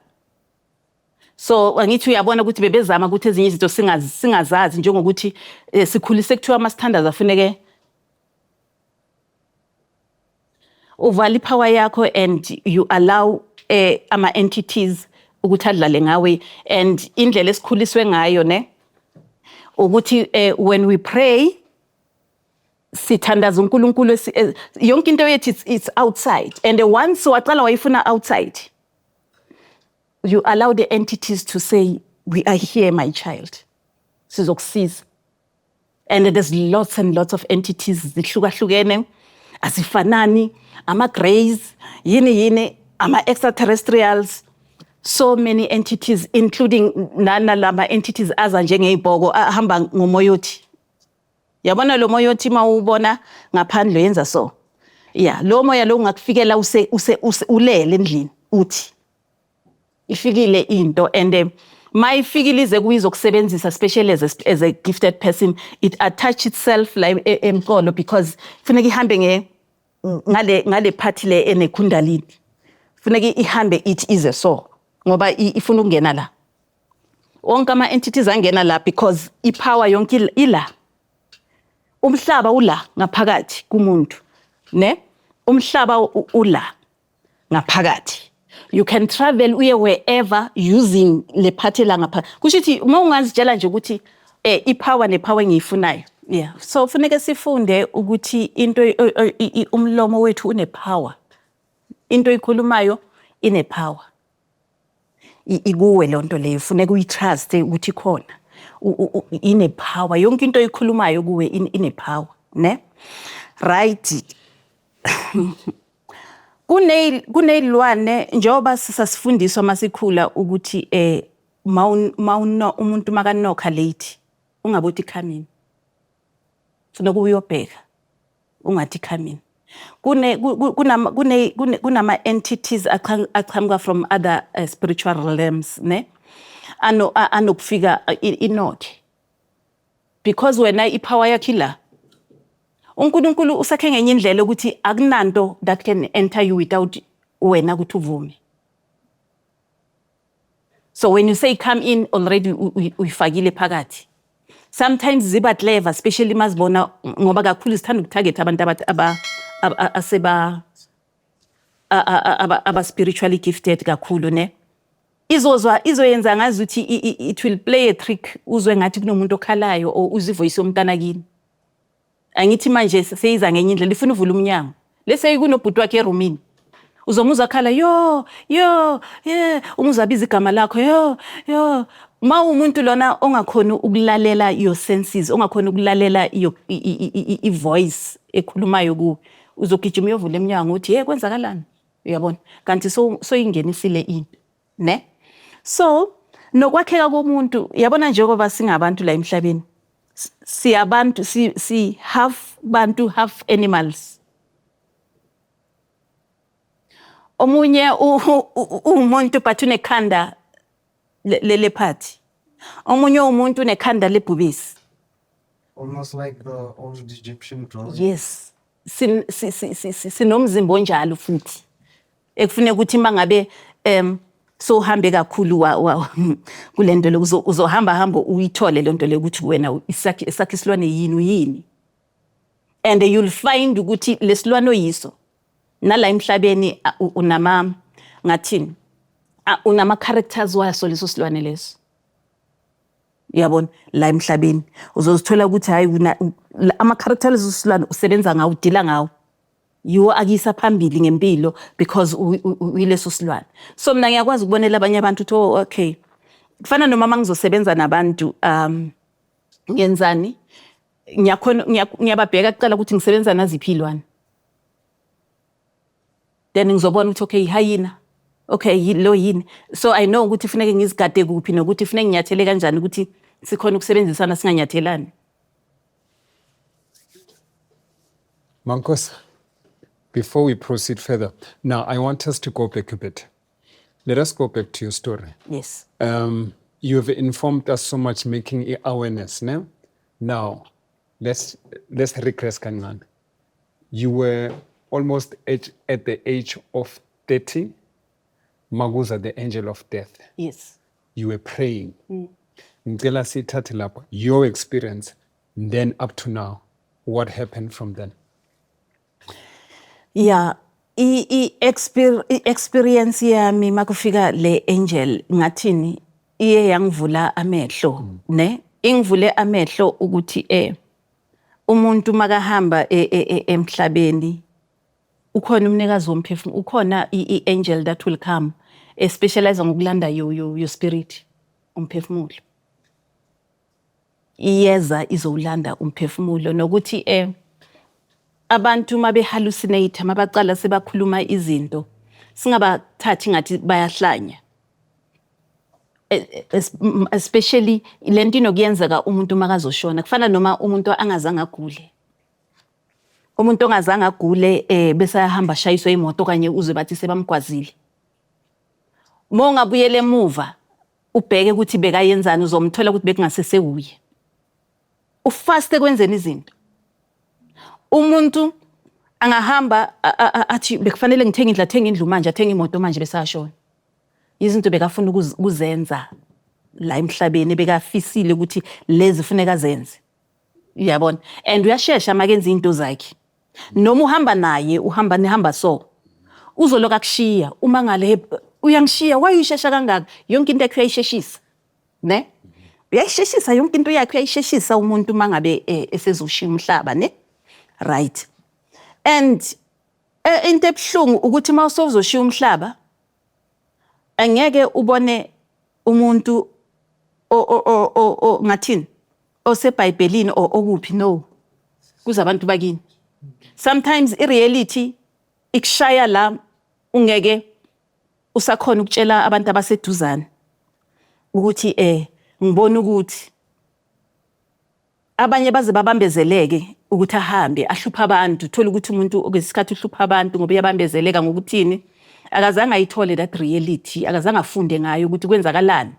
[SPEAKER 3] So angithi uyabona ukuthi bebezama ukuthi ezinye izinto singazazi, njengokuthi sikhulise kuthiwa amasithandazo afuneke uvala ipower yakho and you allow ama entities ukuthi adlale ngawe. And indlela esikhuliswe ngayo ne, ukuthi when we pray sithandaza uNkulunkulu, yonke into yethu it's outside, and once waqala wayifuna outside, you allow the entities to say, "We are here, my child, sizokusiza." And there's lots and lots of entities, zihlukahlukene, azifanani, ama-grays yini yini, ama-extraterrestrials, so many entities, including nalama entities aza njengey'bhoko ahamba ngomoyothi. Yabona lo moyothi uma uwubona ngaphandle yenza so, yeah, lo moya lo ungakufikela use ulele endlini, uthi ifikile into, and mayifikile ize kuyizokusebenzisa, especially as a gifted person, it attach itself la emqolo because funeka ihambe nge ngale part le enekundalini, funeka ihambe ithi ize so ngoba ifuna ukungena la. Wonke ama entities angena la because ipower yonke ila, umhlaba ula ngaphakathi kumuntu ne, umhlaba ula. Ngaphakathi you can travel uye wherever using le part la ngapha. Kusho ukuthi uma ungazitshela nje ukuthi ipower nepower engiyifunayo, yeah. So funeke sifunde ukuthi into umlomo wethu unepower, into oyikhulumayo inepower, ikuwe leyo nto leyo, funeka uyitrust ukuthi ikhona, inepower. Yonke into oyikhulumayo kuwe inepower, ne? Right, kuneyilwane, njengoba sisasifundiswa masikhula ukuthi mawuno umuntu makanokha late, ungabothi come in, funeka uyobheka, ungathi come in. Kune kunama kune kunama entities aqhamuka from other spiritual realms, ne, ano anokufika inokhe because wena ipower yakho ila. UNkulunkulu usakhe ngenye indlela ukuthi akunanto that can enter you without wena ukuthi uvume. So when you say come in, already uyifakile phakathi. Sometimes ziba clever, especially mazibona, ngoba kakhulu sithanda ukutarget abantu aseba aba spiritually gifted kakhulu, ne. Izozwa, izoyenza ngazi ukuthi it will play a trick, uzwe ngathi kunomuntu okhalayo or uzwe ivoice yomntana kini. Angithi manje seyiza ngenye indlela, ifuna uvula umnyango, lese kunobhuti wakhe erumini, uzomuzwa akhala, "Yo, yo, yeah." Umuzwa abiza igama lakho, "Yo, yo." Ma umuntu lona ongakhoni ukulalela your senses, ongakhoni ukulalela your i-voice ekhulumayo kuwe, uzogijima uyovula emnyango uthi, "Hey, kwenzakalani?" Uyabona, kanti so soyingenisile into, ne. So nokwakheka komuntu, yabona, njengoba singabantu la emhlabeni, siyabantu si half bantu, half animals. Omunye uwumuntu but unekhanda lelephathi, omunye umuntu unekhanda lebhubesi.
[SPEAKER 1] Almost like the old Egyptian drawing.
[SPEAKER 3] Yes. Sinomzimba onjalo futhi ekufuneka ukuthi mangabe sohambe kakhulu kulento le, uzohamba hamba uyithole lento le ukuthi wena isakhi isilwane yini, uyini, and you'll find ukuthi lesilwane oyiso nala emhlabeni unama, ngathini, unama characters waso leso silwane leso. Uyabona, la emhlabeni uzozithola ukuthi hayi, ama-character leso silwane usebenza ngawo, udila ngawo, yiwo akuyisa phambili ngempilo because uyileso silwane. So mina ngiyakwazi ukubonela abanye abantu ukuthi, oh okay, kufana noma mangizosebenza nabantu, ngenzani, ngiyakhona ngiyababheka kuqala ukuthi ngisebenza naziphi iy'lwane, then ngizobona ukuthi okay, hyena, okay, lo yini. So I know ukuthi funeke ngizigade kuphi nokuthi funeke nginyathele kanjani ukuthi sikhona ukusebenzisana, singanyathelani.
[SPEAKER 2] Mankos, before we proceed further, now I want us to go back a bit. Let us go back to your story.
[SPEAKER 3] Yes.
[SPEAKER 2] You have informed us so much, making awareness. Ne? Now, let's regress kancane. You were almost at the age of 30, Maguza, the angel of death.
[SPEAKER 3] Yes.
[SPEAKER 2] You were praying. Ngicela sithathe lapho your experience, then up to now, what happened from then?
[SPEAKER 3] Yeah, i-experience yami makufika le angel, ngathini, iye yangivula amehlo, ne, ingivule amehlo ukuthi umuntu makahamba emhlabeni ukhona umnikazi womphefumulo, ukhona i-angel that will come especialize ngokulanda your spirit, umphefumulo. Iyeza izowulanda umphefumulo, nokuthi abantu mabe hallucinate, mabaqala sebakhuluma izinto, singabathathi ngathi bayahlanya. Especially lento inokuyenzeka umuntu makazoshona, kufana noma umuntu angazange agule, umuntu ongazange agule bese ayahamba ashayiswe imoto okanye uzwe bathi sebamgwazile. Uma ungabuyela emuva ubheke ukuthi bekayenzani, uzomthola ukuthi bekungasese uye, ufast ekwenzeni izinto. Umuntu angahamba athi bekufanele ngithenge indlu, athenge indlu manje, athenge imoto manje, bese ashona. Izinto bekafuna ukuzenza la emhlabeni, bekafisile ukuthi lezi funeka azenze, uyabona. And uyashesha makenza into zakhe, noma uhamba naye, uhamba nihamba, so Uzoloku akushiya uma ngale uyangishiya, why uyishesha kangaka? Yonke into yakhe uyayisheshisa, ne? Uyayisheshisa yonke into yakhe, uyayisheshisa umuntu mangabe esezoshiya umhlaba, ne? Right. And into ebuhlungu ukuthi uma usozoshiya umhlaba, angeke ubone umuntu o ngathini, osebhayibhelini or okuphi, no, kuze abantu bakini. Sometimes i-reality ikushaya la ungeke usakhona ukutshela abantu abaseduzane ukuthi ngibona ukuthi abanye baze babambezeleke ukuthi ahambe ahlupha abantu. Thola ukuthi umuntu okwesikhathi uhlupha abantu ngoba uyabambezeleka ngokuthini, akazange ayithole that reality, akazange afunde ngayo ukuthi kwenzakalani.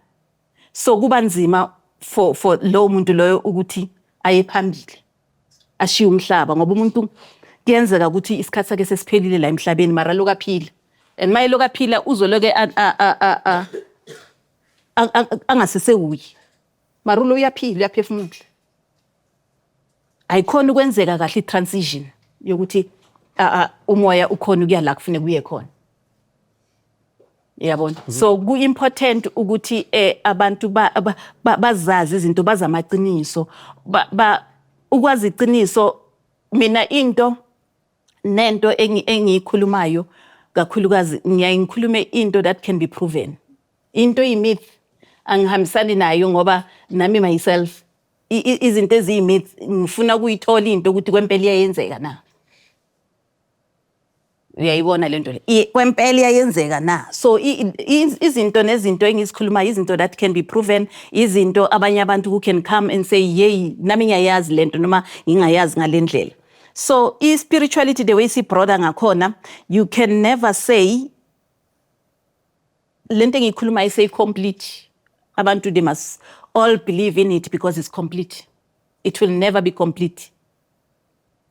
[SPEAKER 3] So kuba nzima for lowo muntu loyo ukuthi aye phambili, ashiye umhlaba, ngoba umuntu kuyenzeka ukuthi isikhathi sakhe sesiphelile la emhlabeni, mara lokhu aphila, and maye lokhu aphila uzoloke angasesewuyi, mara ulo uyaphila, uyaphefumula. Ayikhona ukwenzeka kahle i-transition yokuthi umoya ukhona ukuya la kufuneka uye khona, yabona? So ku-important ukuthi abantu bazazi izinto, bazi amaqiniso, ukwazi iqiniso. Mina into nento engiyikhulumayo kakhulukazi, ngiyaye ngikhulume into that can be proven. Into eyi-myth angihambisani nayo, ngoba nami myself izinto eziyi-myth ngifuna ukuyithola into ukuthi kwempela iyayenzeka na. Uyayibona lento le? Kwempela iyayenzeka na? So izinto nezinto engizikhulumayo, izinto that can be proven, izinto abanye abantu who can come and say, "Yey, nami ngiyayazi lento," noma ngingayazi ngale ndlela. So i-spirituality, the way si-broader ngakhona, you can never say lento engiyikhulumayo seyi-complete, abantu they must all believe in it because it's complete. It will never be complete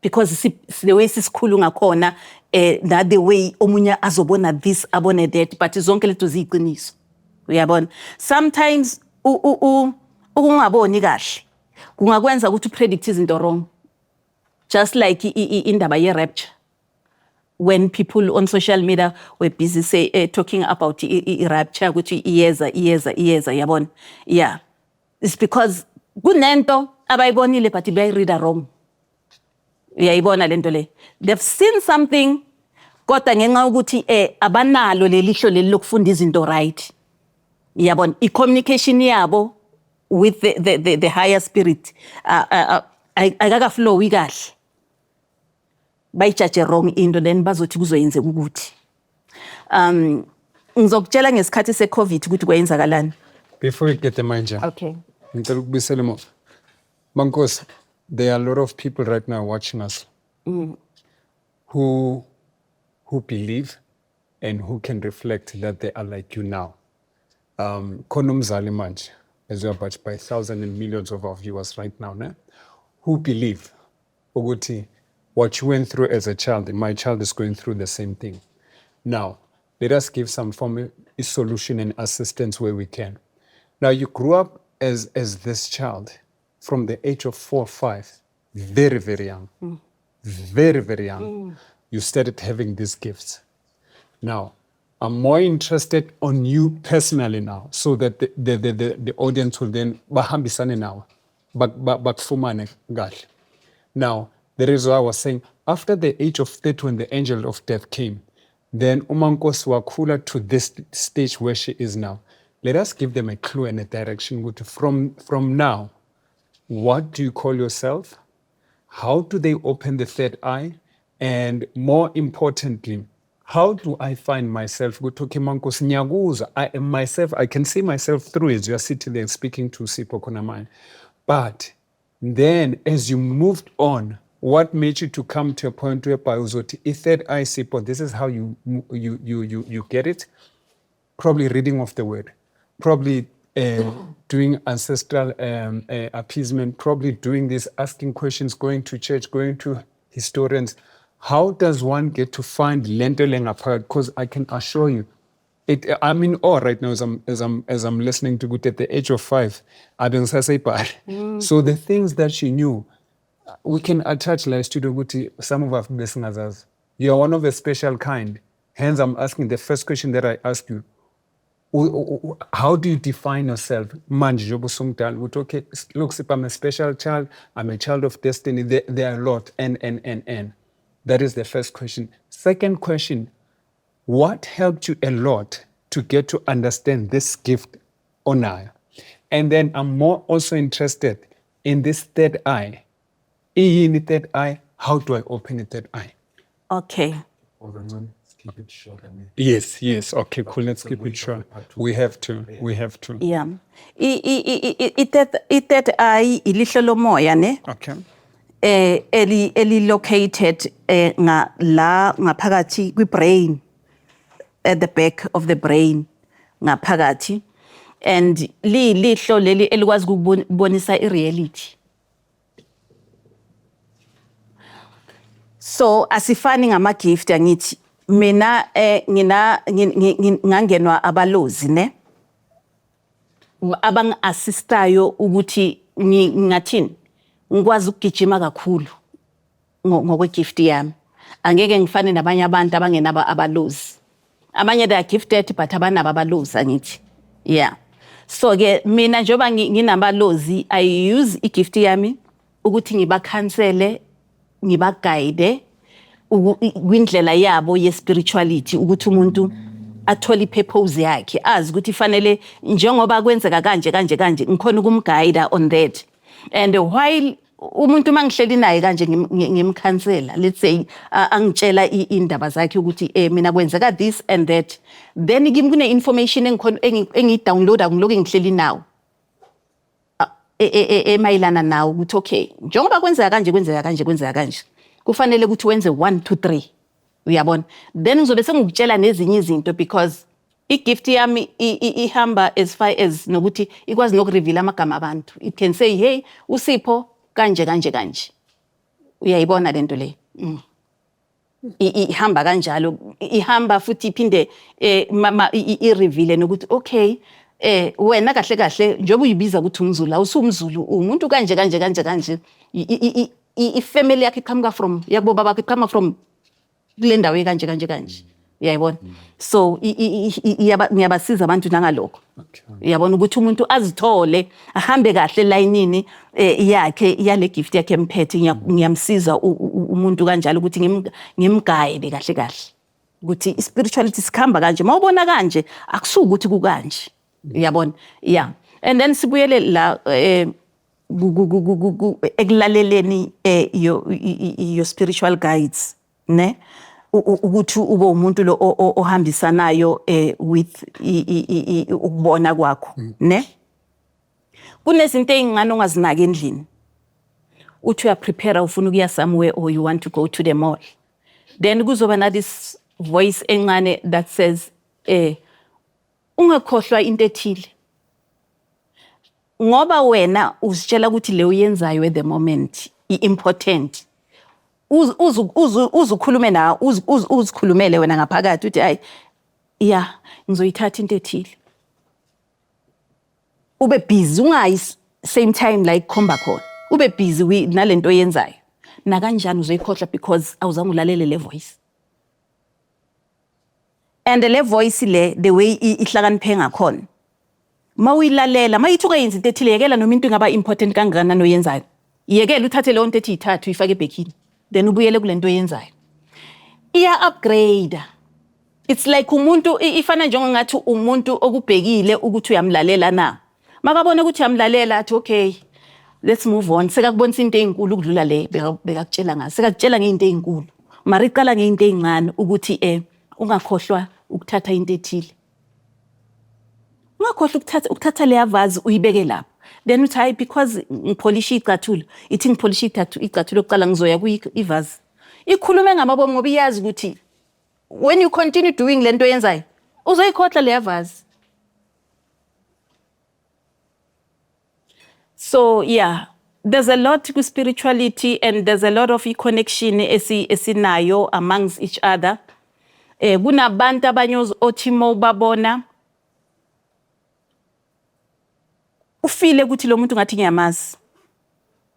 [SPEAKER 3] because the way sisikhulu ngakhona, that the way omunye azobona this, abone that, but zonke leto ziyiqiniso, uyabona? Sometimes ukungaboni kahle kungakwenza ukuthi upredict izinto wrong, just like indaba ye-rapture, when people on social media were busy say talking about i-rapture ukuthi iyeza, iyeza, iyeza, yabona? Yeah, it's because kunento abayibonile but bayireada wrong, uyayibona lento le? They've seen something, kodwa ngenxa yokuthi abanalo lelihlo leli lokufunda izinto right, yabona, i-communication yabo with the higher spirit ayikakaflowi kahle, bayijaje wrong into, then bazothi kuzoyenzeka ukuthi ngizokutshela ngesikhathi se-COVID ukuthi kwenzakalani.
[SPEAKER 2] Before you get the manje,
[SPEAKER 3] Okay.
[SPEAKER 2] ngicela ukubuyisela emuva. Mankosi, there are a lot of people right now watching us who believe and who can reflect that they are like you now. Khona umzali manje, as we are watched by thousands and millions of our viewers right now, ne? Who believe ukuthi what you went through as a child, my child is going through the same thing. Now, let us give some form of solution and assistance where we can. Now, you grew up as this child from the age of 4, 5, very, very young. Very, very young. You started having these gifts. Now, I'm more interested on you personally now, so that the audience will then bahambisane nawe, bakufumane kahle. Now, the reason I was saying, after the age of 30, when the angel of death came, then uMankosi wakhula to this stage where she is now. Let us give them a clue and a direction. Ukuthi from now, what do you call yourself? How do they open the third eye? And more importantly, how do I find myself? Ukuthi, okay, Mankosi, ngiyakuzwa. I am myself. I can see myself through as you are sitting there speaking to Sipho Konamane. But then as you moved on, what made you to come to a point whereby uzothi, i-third eye, Sipho, this is how you get it? Probably reading of the word, probably doing ancestral appeasement, probably doing this, asking questions, going to church, going to historians. How does one get to find lento lengaphakathi? Because I can assure you, I'm in awe right now as I'm listening to ukuthi at the age of 5, abengisaseyibhali. So the things that she knew, we can attach la studio ukuthi some of us besingazazi. You are one of a special kind. Hence I'm asking the first question that I ask you, how do you define yourself manje njengoba usumdala ukuthi okay, look Sipho, I'm a special child, I'm a child of destiny, there are a lot, and and and and that is the first question. Second question, what helped you a lot to get to understand this gift onayo? And then I'm more also interested in this third eye. Iyini third eye? How do I open the third eye?
[SPEAKER 3] Okay.
[SPEAKER 1] Let's keep it short. I mean.
[SPEAKER 2] Yes. Okay, cool. Let's keep it short. We have to. We have to.
[SPEAKER 3] Yeah. I-third eye ilihlo lomoya ne?
[SPEAKER 2] Okay.
[SPEAKER 3] Eli located nga la ngaphakathi kwi brain, at the back of the brain ngaphakathi, and lilihlo leli elikwazi ukubonisa i-reality. So asifani ngama gift, angithi mina ngina ngangenwa abalozi ne, abangi-assistayo ukuthi ngingathini, ngikwazi ukugijima kakhulu ngokwe-gift yami. Angeke ngifane nabanye abantu abangenabo abalozi. Abanye they are gifted but abanabo abalozi, angithi. Yeah. So ke mina njengoba nginabalozi, I use i-gift yami ukuthi ngibakhansele, ngibaguide kwindlela yabo ye-spirituality, ukuthi umuntu athole i-purpose yakhe, azi ukuthi fanele njengoba kwenzeka kanje kanje kanje, ngikhona ukumguide on that. And while umuntu mangihleli naye kanje ngimkhansela, let's say angitshela indaba zakhe ukuthi mina kwenzeka this and that, then kimi kune information engikhona engiyidownloada ngiloku ngihleli nawo emayelana nawo, ukuthi okay, njengoba kwenzeka kanje, kwenzeka kanje, kwenzeka kanje, kufanele ukuthi wenze 1 2 3, uyabona. Then ngizobe sengikutshela nezinye izinto, because i-gift yami ihamba as far as nokuthi ikwazi nokureveal amagama abantu. It can say, hey, uSipho kanje kanje kanje, uyayibona lento le. Ihamba kanjalo, ihamba futhi iphinde i-reveal nokuthi okay, wena kahle kahle njengoba uyibiza ukuthi umZulu, awusumZulu, umuntu kanje kanje kanje kanje, i-family yakhe iqhamuka from yakubo baba bakhe, iqhamuka from kule ndawo kanje kanje kanje, uyayibona. So ngiyabasiza abantu nangalokho, uyabona, ukuthi umuntu azithole ahambe kahle elayinini yakhe yale gift yakhe emphethe. Ngiyamsiza umuntu kanjalo ukuthi ngimguide kahle kahle ukuthi i-spirituality sikhamba kanje, mawubona kanje akusuki ukuthi kukanje, uyabona. Yeah, and then sibuyele la ekulaleleni your spiritual guides ne, ukuthi ube umuntu lo ohambisanayo with ukubona kwakho ne. Kunezinto ey'ncane ongazinaki endlini, uthi uyaprepare ufuna ukuya somewhere or you want to go to the mall, then kuzoba na this voice encane that says ungakhohlwa into ethile, ngoba wena uzitshela ukuthi le uyenzayo at the moment i-important, uzukhulume na uzikhulumele wena ngaphakathi uthi hayi ya ngizoyithatha into ethile, ube busy, ungayi same time la ikukhomba khona, ube busy nalento oyenzayo, nakanjani uzoyikhohlwa because awuzange ulalele le voice. And le voice le, the way ihlakaniphe ngakhona, mawuyilalela mayithi ungayenzi into ethile, yekela noma into ingaba important kangakanani oyenzayo, yekela uthathe leyo nto ethi yithathe uyifake ebhekini, then ubuyele kule nto oyenzayo. Iya-upgrade. It's like umuntu ifana njengongathi umuntu okubhekile ukuthi uyamlalela na. Makabona ukuthi uyamlalela athi okay, let's move on. Sekakubonisa into ezinkulu ukudlula le bekakutshela ngayo. Sekakutshela ngeinto ezinkulu. Mara iqala ngeinto ezincane ukuthi ungakhohlwa ukuthatha into ethile. Ungakhohlwa ukuthatha leya vase uyibeke lapho. Then uthi hayi because ngipholisha icathulo, ithi ngipholisha icathulo kuqala ngizoya kuyi-vase. Ikhulume ngamabomu ngoba iyazi ukuthi when you continue doing lento oyenzayo uzoyikhohlwa leya vase. So yeah, there's a lot to spirituality and there's a lot of connection esinayo amongst each other. Kunabantu abanye othi mawubabona ufile ukuthi lo muntu ngathi ngiyamazi,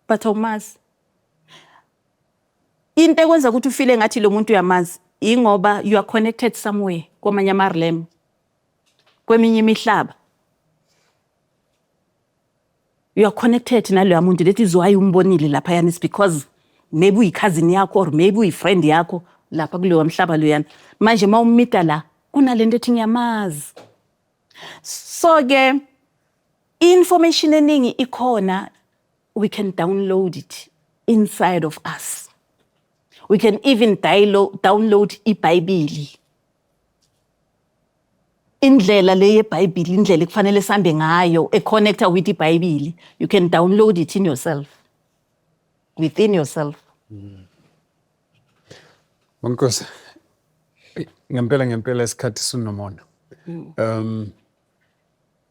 [SPEAKER 3] but awumazi. Into ekwenza ukuthi ufile ngathi lo muntu uyamazi, Ingoba you are connected somewhere kwamanye ama-realm, kweminye imihlaba. You are connected naloya muntu. That is why umbonile laphayana. It's because maybe uyi-cousin yakho or maybe uyi-friend yakho lapha kuloya mhlaba loyana. Manje uma umita la, kunalento ethi ngiyamazi. So ke information eningi ikhona. We can download it inside of us. We can even download iBhayibheli, indlela le yeBhayibheli, indlela ekufanele sihambe ngayo e-connecta with iBhayibheli. You can download it in yourself, within yourself.
[SPEAKER 2] Mankosi, ngempela ngempela isikhathi sinomona.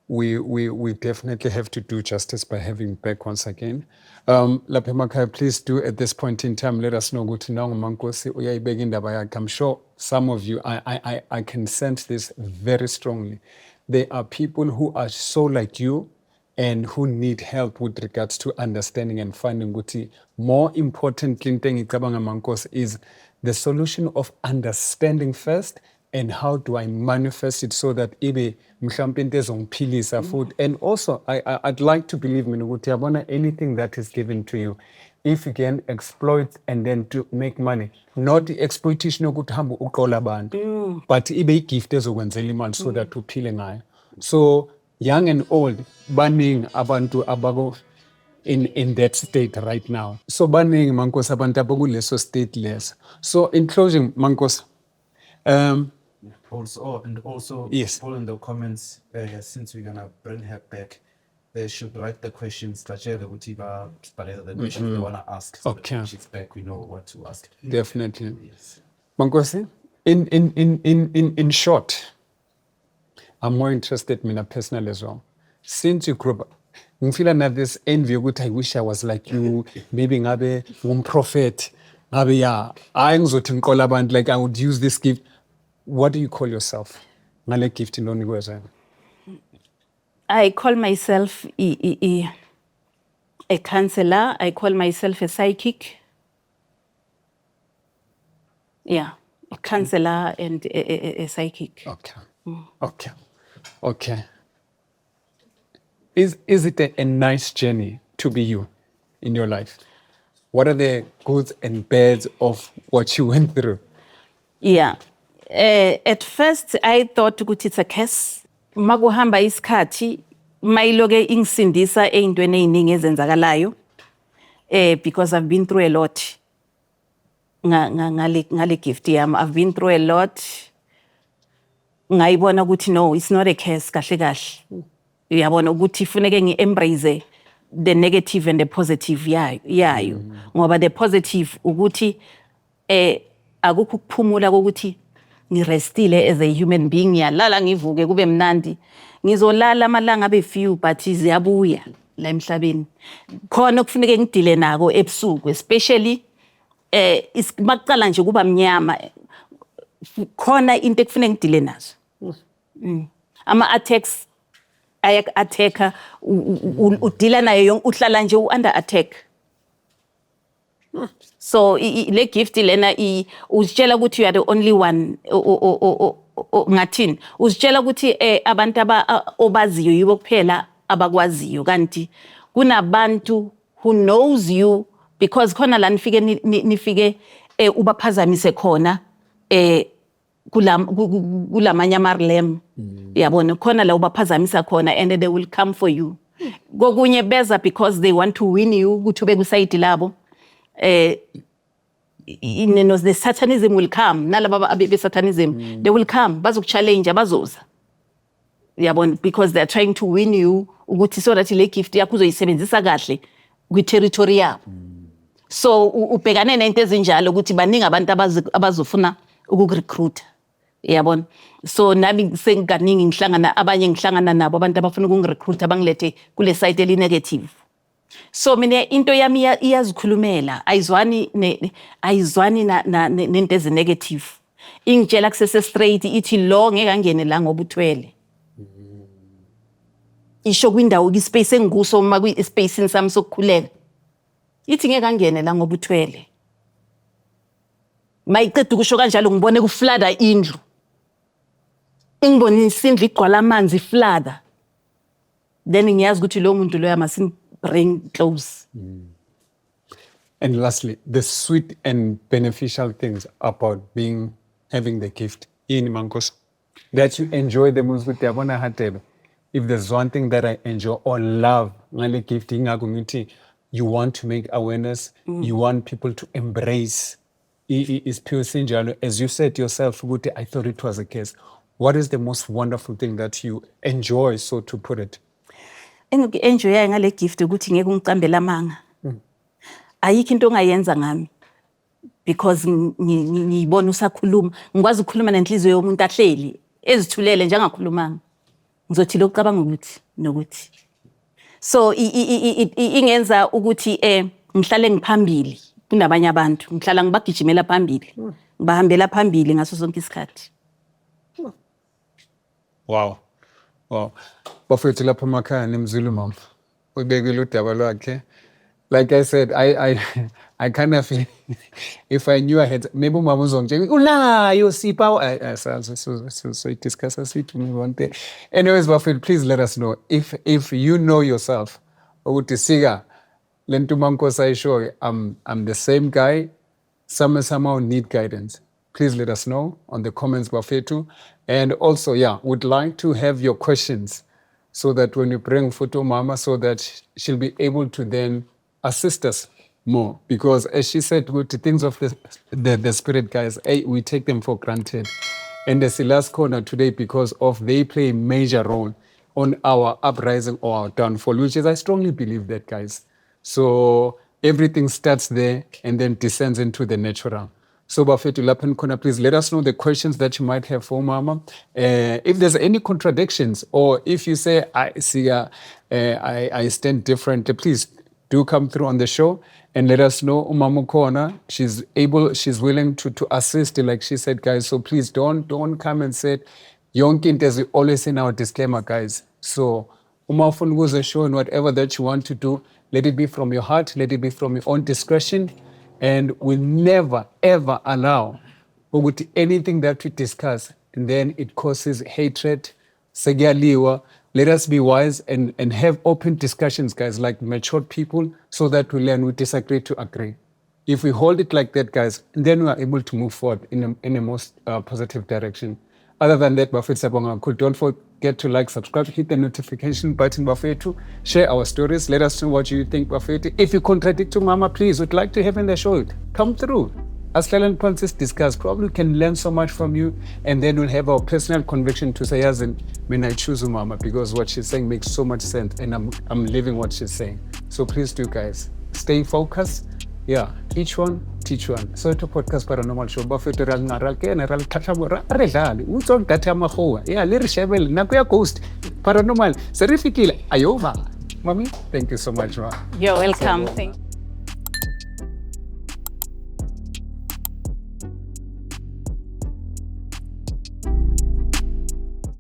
[SPEAKER 2] We definitely have to do justice by having back once again. Lapha emakhaya, please do at this point in time let us know ukuthi nangu Mankosi uyayibeka indaba yakhe. I'm sure some of you, I can sense this very strongly. There are people who are so like you and who need help with regards to understanding and finding ukuthi, more importantly, into engicabanga, Mankosi, is the solution of understanding first and how do I manifest it so that ibe mhlawumbe into ezongiphilisa futhi. And also I'd like to believe mina ukuthi, yabona, anything that is given to you, if you can exploit and then to make money, not i-exploitation yokuthi hambe uqola abantu, but ibe i-gift ezokwenzela imali so that uphile ngayo. So young and old, baningi abantu abako in that state right now. So baningi, Mankosi, abantu abakuleso state leso. So in closing, Mankosi,
[SPEAKER 4] Also, oh, and also, people in the comments, since we're gonna bring her back, they should write the questions. Batshele ukuthi babhale the questions they wanna ask. So that when she's back, we know what to ask.
[SPEAKER 2] Definitely.
[SPEAKER 4] Yes.
[SPEAKER 2] Mankosi, in short, I'm more interested mina personally as well. Since you grew up, ngifila na this envy ukuthi I wish I was like you, maybe ngabe ngumprofet, ngabe ya, hayi ngizothi ngiqola abantu, like I would use this gift. What do you call yourself? Ngale gift lonikwe yona.
[SPEAKER 3] I call myself a counselor. I call myself a psychic. Yeah, a counselor and a psychic.
[SPEAKER 2] Okay. Is it a nice journey to be you in your life? What are the goods and bads of what you went through?
[SPEAKER 3] Yeah. At first I thought ukuthi it's a curse. Makuhamba isikhathi mayiloke ingisindisa ey'ntweni ey'ningi ezenzakalayo. Because I've been through a lot. Ngale gift yami, I've been through a lot. Ngayibona ukuthi no, it's not a curse kahle kahle. Uyabona ukuthi funeke ngi-embrace the negative and the positive yayo. Ngoba the positive ukuthi akukho ukuphumula kokuthi ngirestile as a human being, ngiyalala ngivuke kube mnandi. Ngizolala amalanga abe few, but ziyabuya la emhlabeni. Khona okufuneke ngidile nako ebusuku, especially makuqala nje kuba mnyama, khona into ekufuneka ngidile nazo. Ama attacks ayak-attacka, udila nayo yonke, uhlala nje u-under attack. So le gift lena uzitshela ukuthi you are the only one, ngathini, uzitshela ukuthi abantu obaziyo yibo kuphela abakwaziyo, kanti kunabantu who knows you, because khona la nifike nifike ubaphazamise khona kulamanye ama-realm, yabona, khona la ubaphazamisa khona and they will come for you. Kokunye beza because they want to win you ukuthi ube ku-side labo. No, the satanism will come, nalaba be-satanism, they will come bazoku-challenge, bazoza, yabona, because they are trying to win you ukuthi so that le gift yakho uzoyisebenzisa kahle kwi-territory yabo. So ubhekane nento ezinjalo ukuthi baningi abantu abazofuna ukukurecruit, yabona. So nami sengikaningi ngihlangana, abanye ngihlangana nabo, abantu abafuna ukungirecruit abangilethe kule side eli negative. So mina into yami iyazikhulumela, ayizwani nento ezi-negative. Ingitshela kusese straight, ithi lo ngeke angene la ngoba uthwele. Isho kwindawo, kwi-space engikuso, uma kwi-spacini sami sokukhuleka, ithi ngeke angene la ngoba uthwele. Mayiqeda ukusho kanjalo, ngibone kuflooda indlu, ingibonisa indlu igcwala amanzi, iflooda. Then ngiyazi ukuthi lowo muntu loyo must bring close.
[SPEAKER 2] And lastly, the sweet and beneficial things about being having the gift. Yini, MaNkosi? That you enjoy the most, ukuthi yabona Hadebe. If there's one thing that I enjoy or love ngale gift, ingakho ngithi you want to make awareness, you want people to embrace isiphiwo sinjalo. As you said yourself ukuthi I thought it was a case. What is the most wonderful thing that you enjoy, so to put it?
[SPEAKER 3] Engiku-enjoyayo ngale gift ukuthi ngeke ungicambele amanga. Ayikho into ongayenza ngami because ngiyibona usakhuluma, ngikwazi ukukhuluma nenhliziyo yomuntu ahleli ezithulele nje angakhulumanga, ngizothi lokucabanga ukuthi nokuthi. So ingenza ukuthi ngihlale ngiphambili kunabanye abantu, ngihlala ngibagijimela phambili, ngibahambela phambili ngaso sonke isikhathi.
[SPEAKER 2] Wow. Bafethu lapha emakhaya, nimzwile mama. Ubekile udaba lwakhe. Like I said, I kind of feel if I knew I had, maybe umama uzongitshela unayo sipha, I so so so so discuss sithi one day. Anyways, bafethu, please let us know if you know yourself ukuthi sika lento uMaNkosi ayishoyo, I'm the same guy, some somehow need guidance. Please let us know on the comments, bafethu. And also, yeah, would like to have your questions so that when you bring Photo Mama, so that she'll be able to then assist us more. Because as she said, with the things of the spirit, guys, we take them for granted. And the last corner today, because of they play a major role on our uprising or our downfall, which is I strongly believe that, guys. So everything starts there and then descends into the natural. So bafethu lapha nikhona, please let us know the questions that you might have for Mama. If there's any contradictions or if you say, I see, I stand differently, please do come through on the show and let us know. Umama ukhona, she's able, she's willing to assist, like she said, guys. So please don't come and say, yonke into, as we always say in our disclaimer, guys. So uma ufuna ukuza show and whatever that you want to do, let it be from your heart, let it be from your own discretion, and we'll never ever allow ukuthi anything that we discuss and then it causes hatred, sekuyaliwa. Let us be wise and have open discussions, guys, like matured people, so that we learn, we disagree to agree. If we hold it like that, guys, then we are able to move forward in a most positive direction. Other than that, bafethu, siyabonga kakhulu. Don't forget to like, subscribe, hit the notification button, bafethu. Share our stories. Let us know what you think, bafethu. If you contradict to Mama, please, we'd like to have in the show. Come through. Asihlaleni phansi discuss. Probably can learn so much from you, and then we'll have our personal conviction to say, as in, when I choose Umama, because what she's saying makes so much sense, and I'm living what she's saying. So please do, guys. Stay focused. Yeah, each one, teach one. Soweto Podcast Paranormal Show. Bafethu, ra ngara kena ra tlhatlhamo ra re dlale. Utswa ntate ya makgowa. Yeah, le re shebele nako ya ghost paranormal. Se re fikile ayova. Mami, thank you so much, ma.
[SPEAKER 3] You're welcome. Thank you.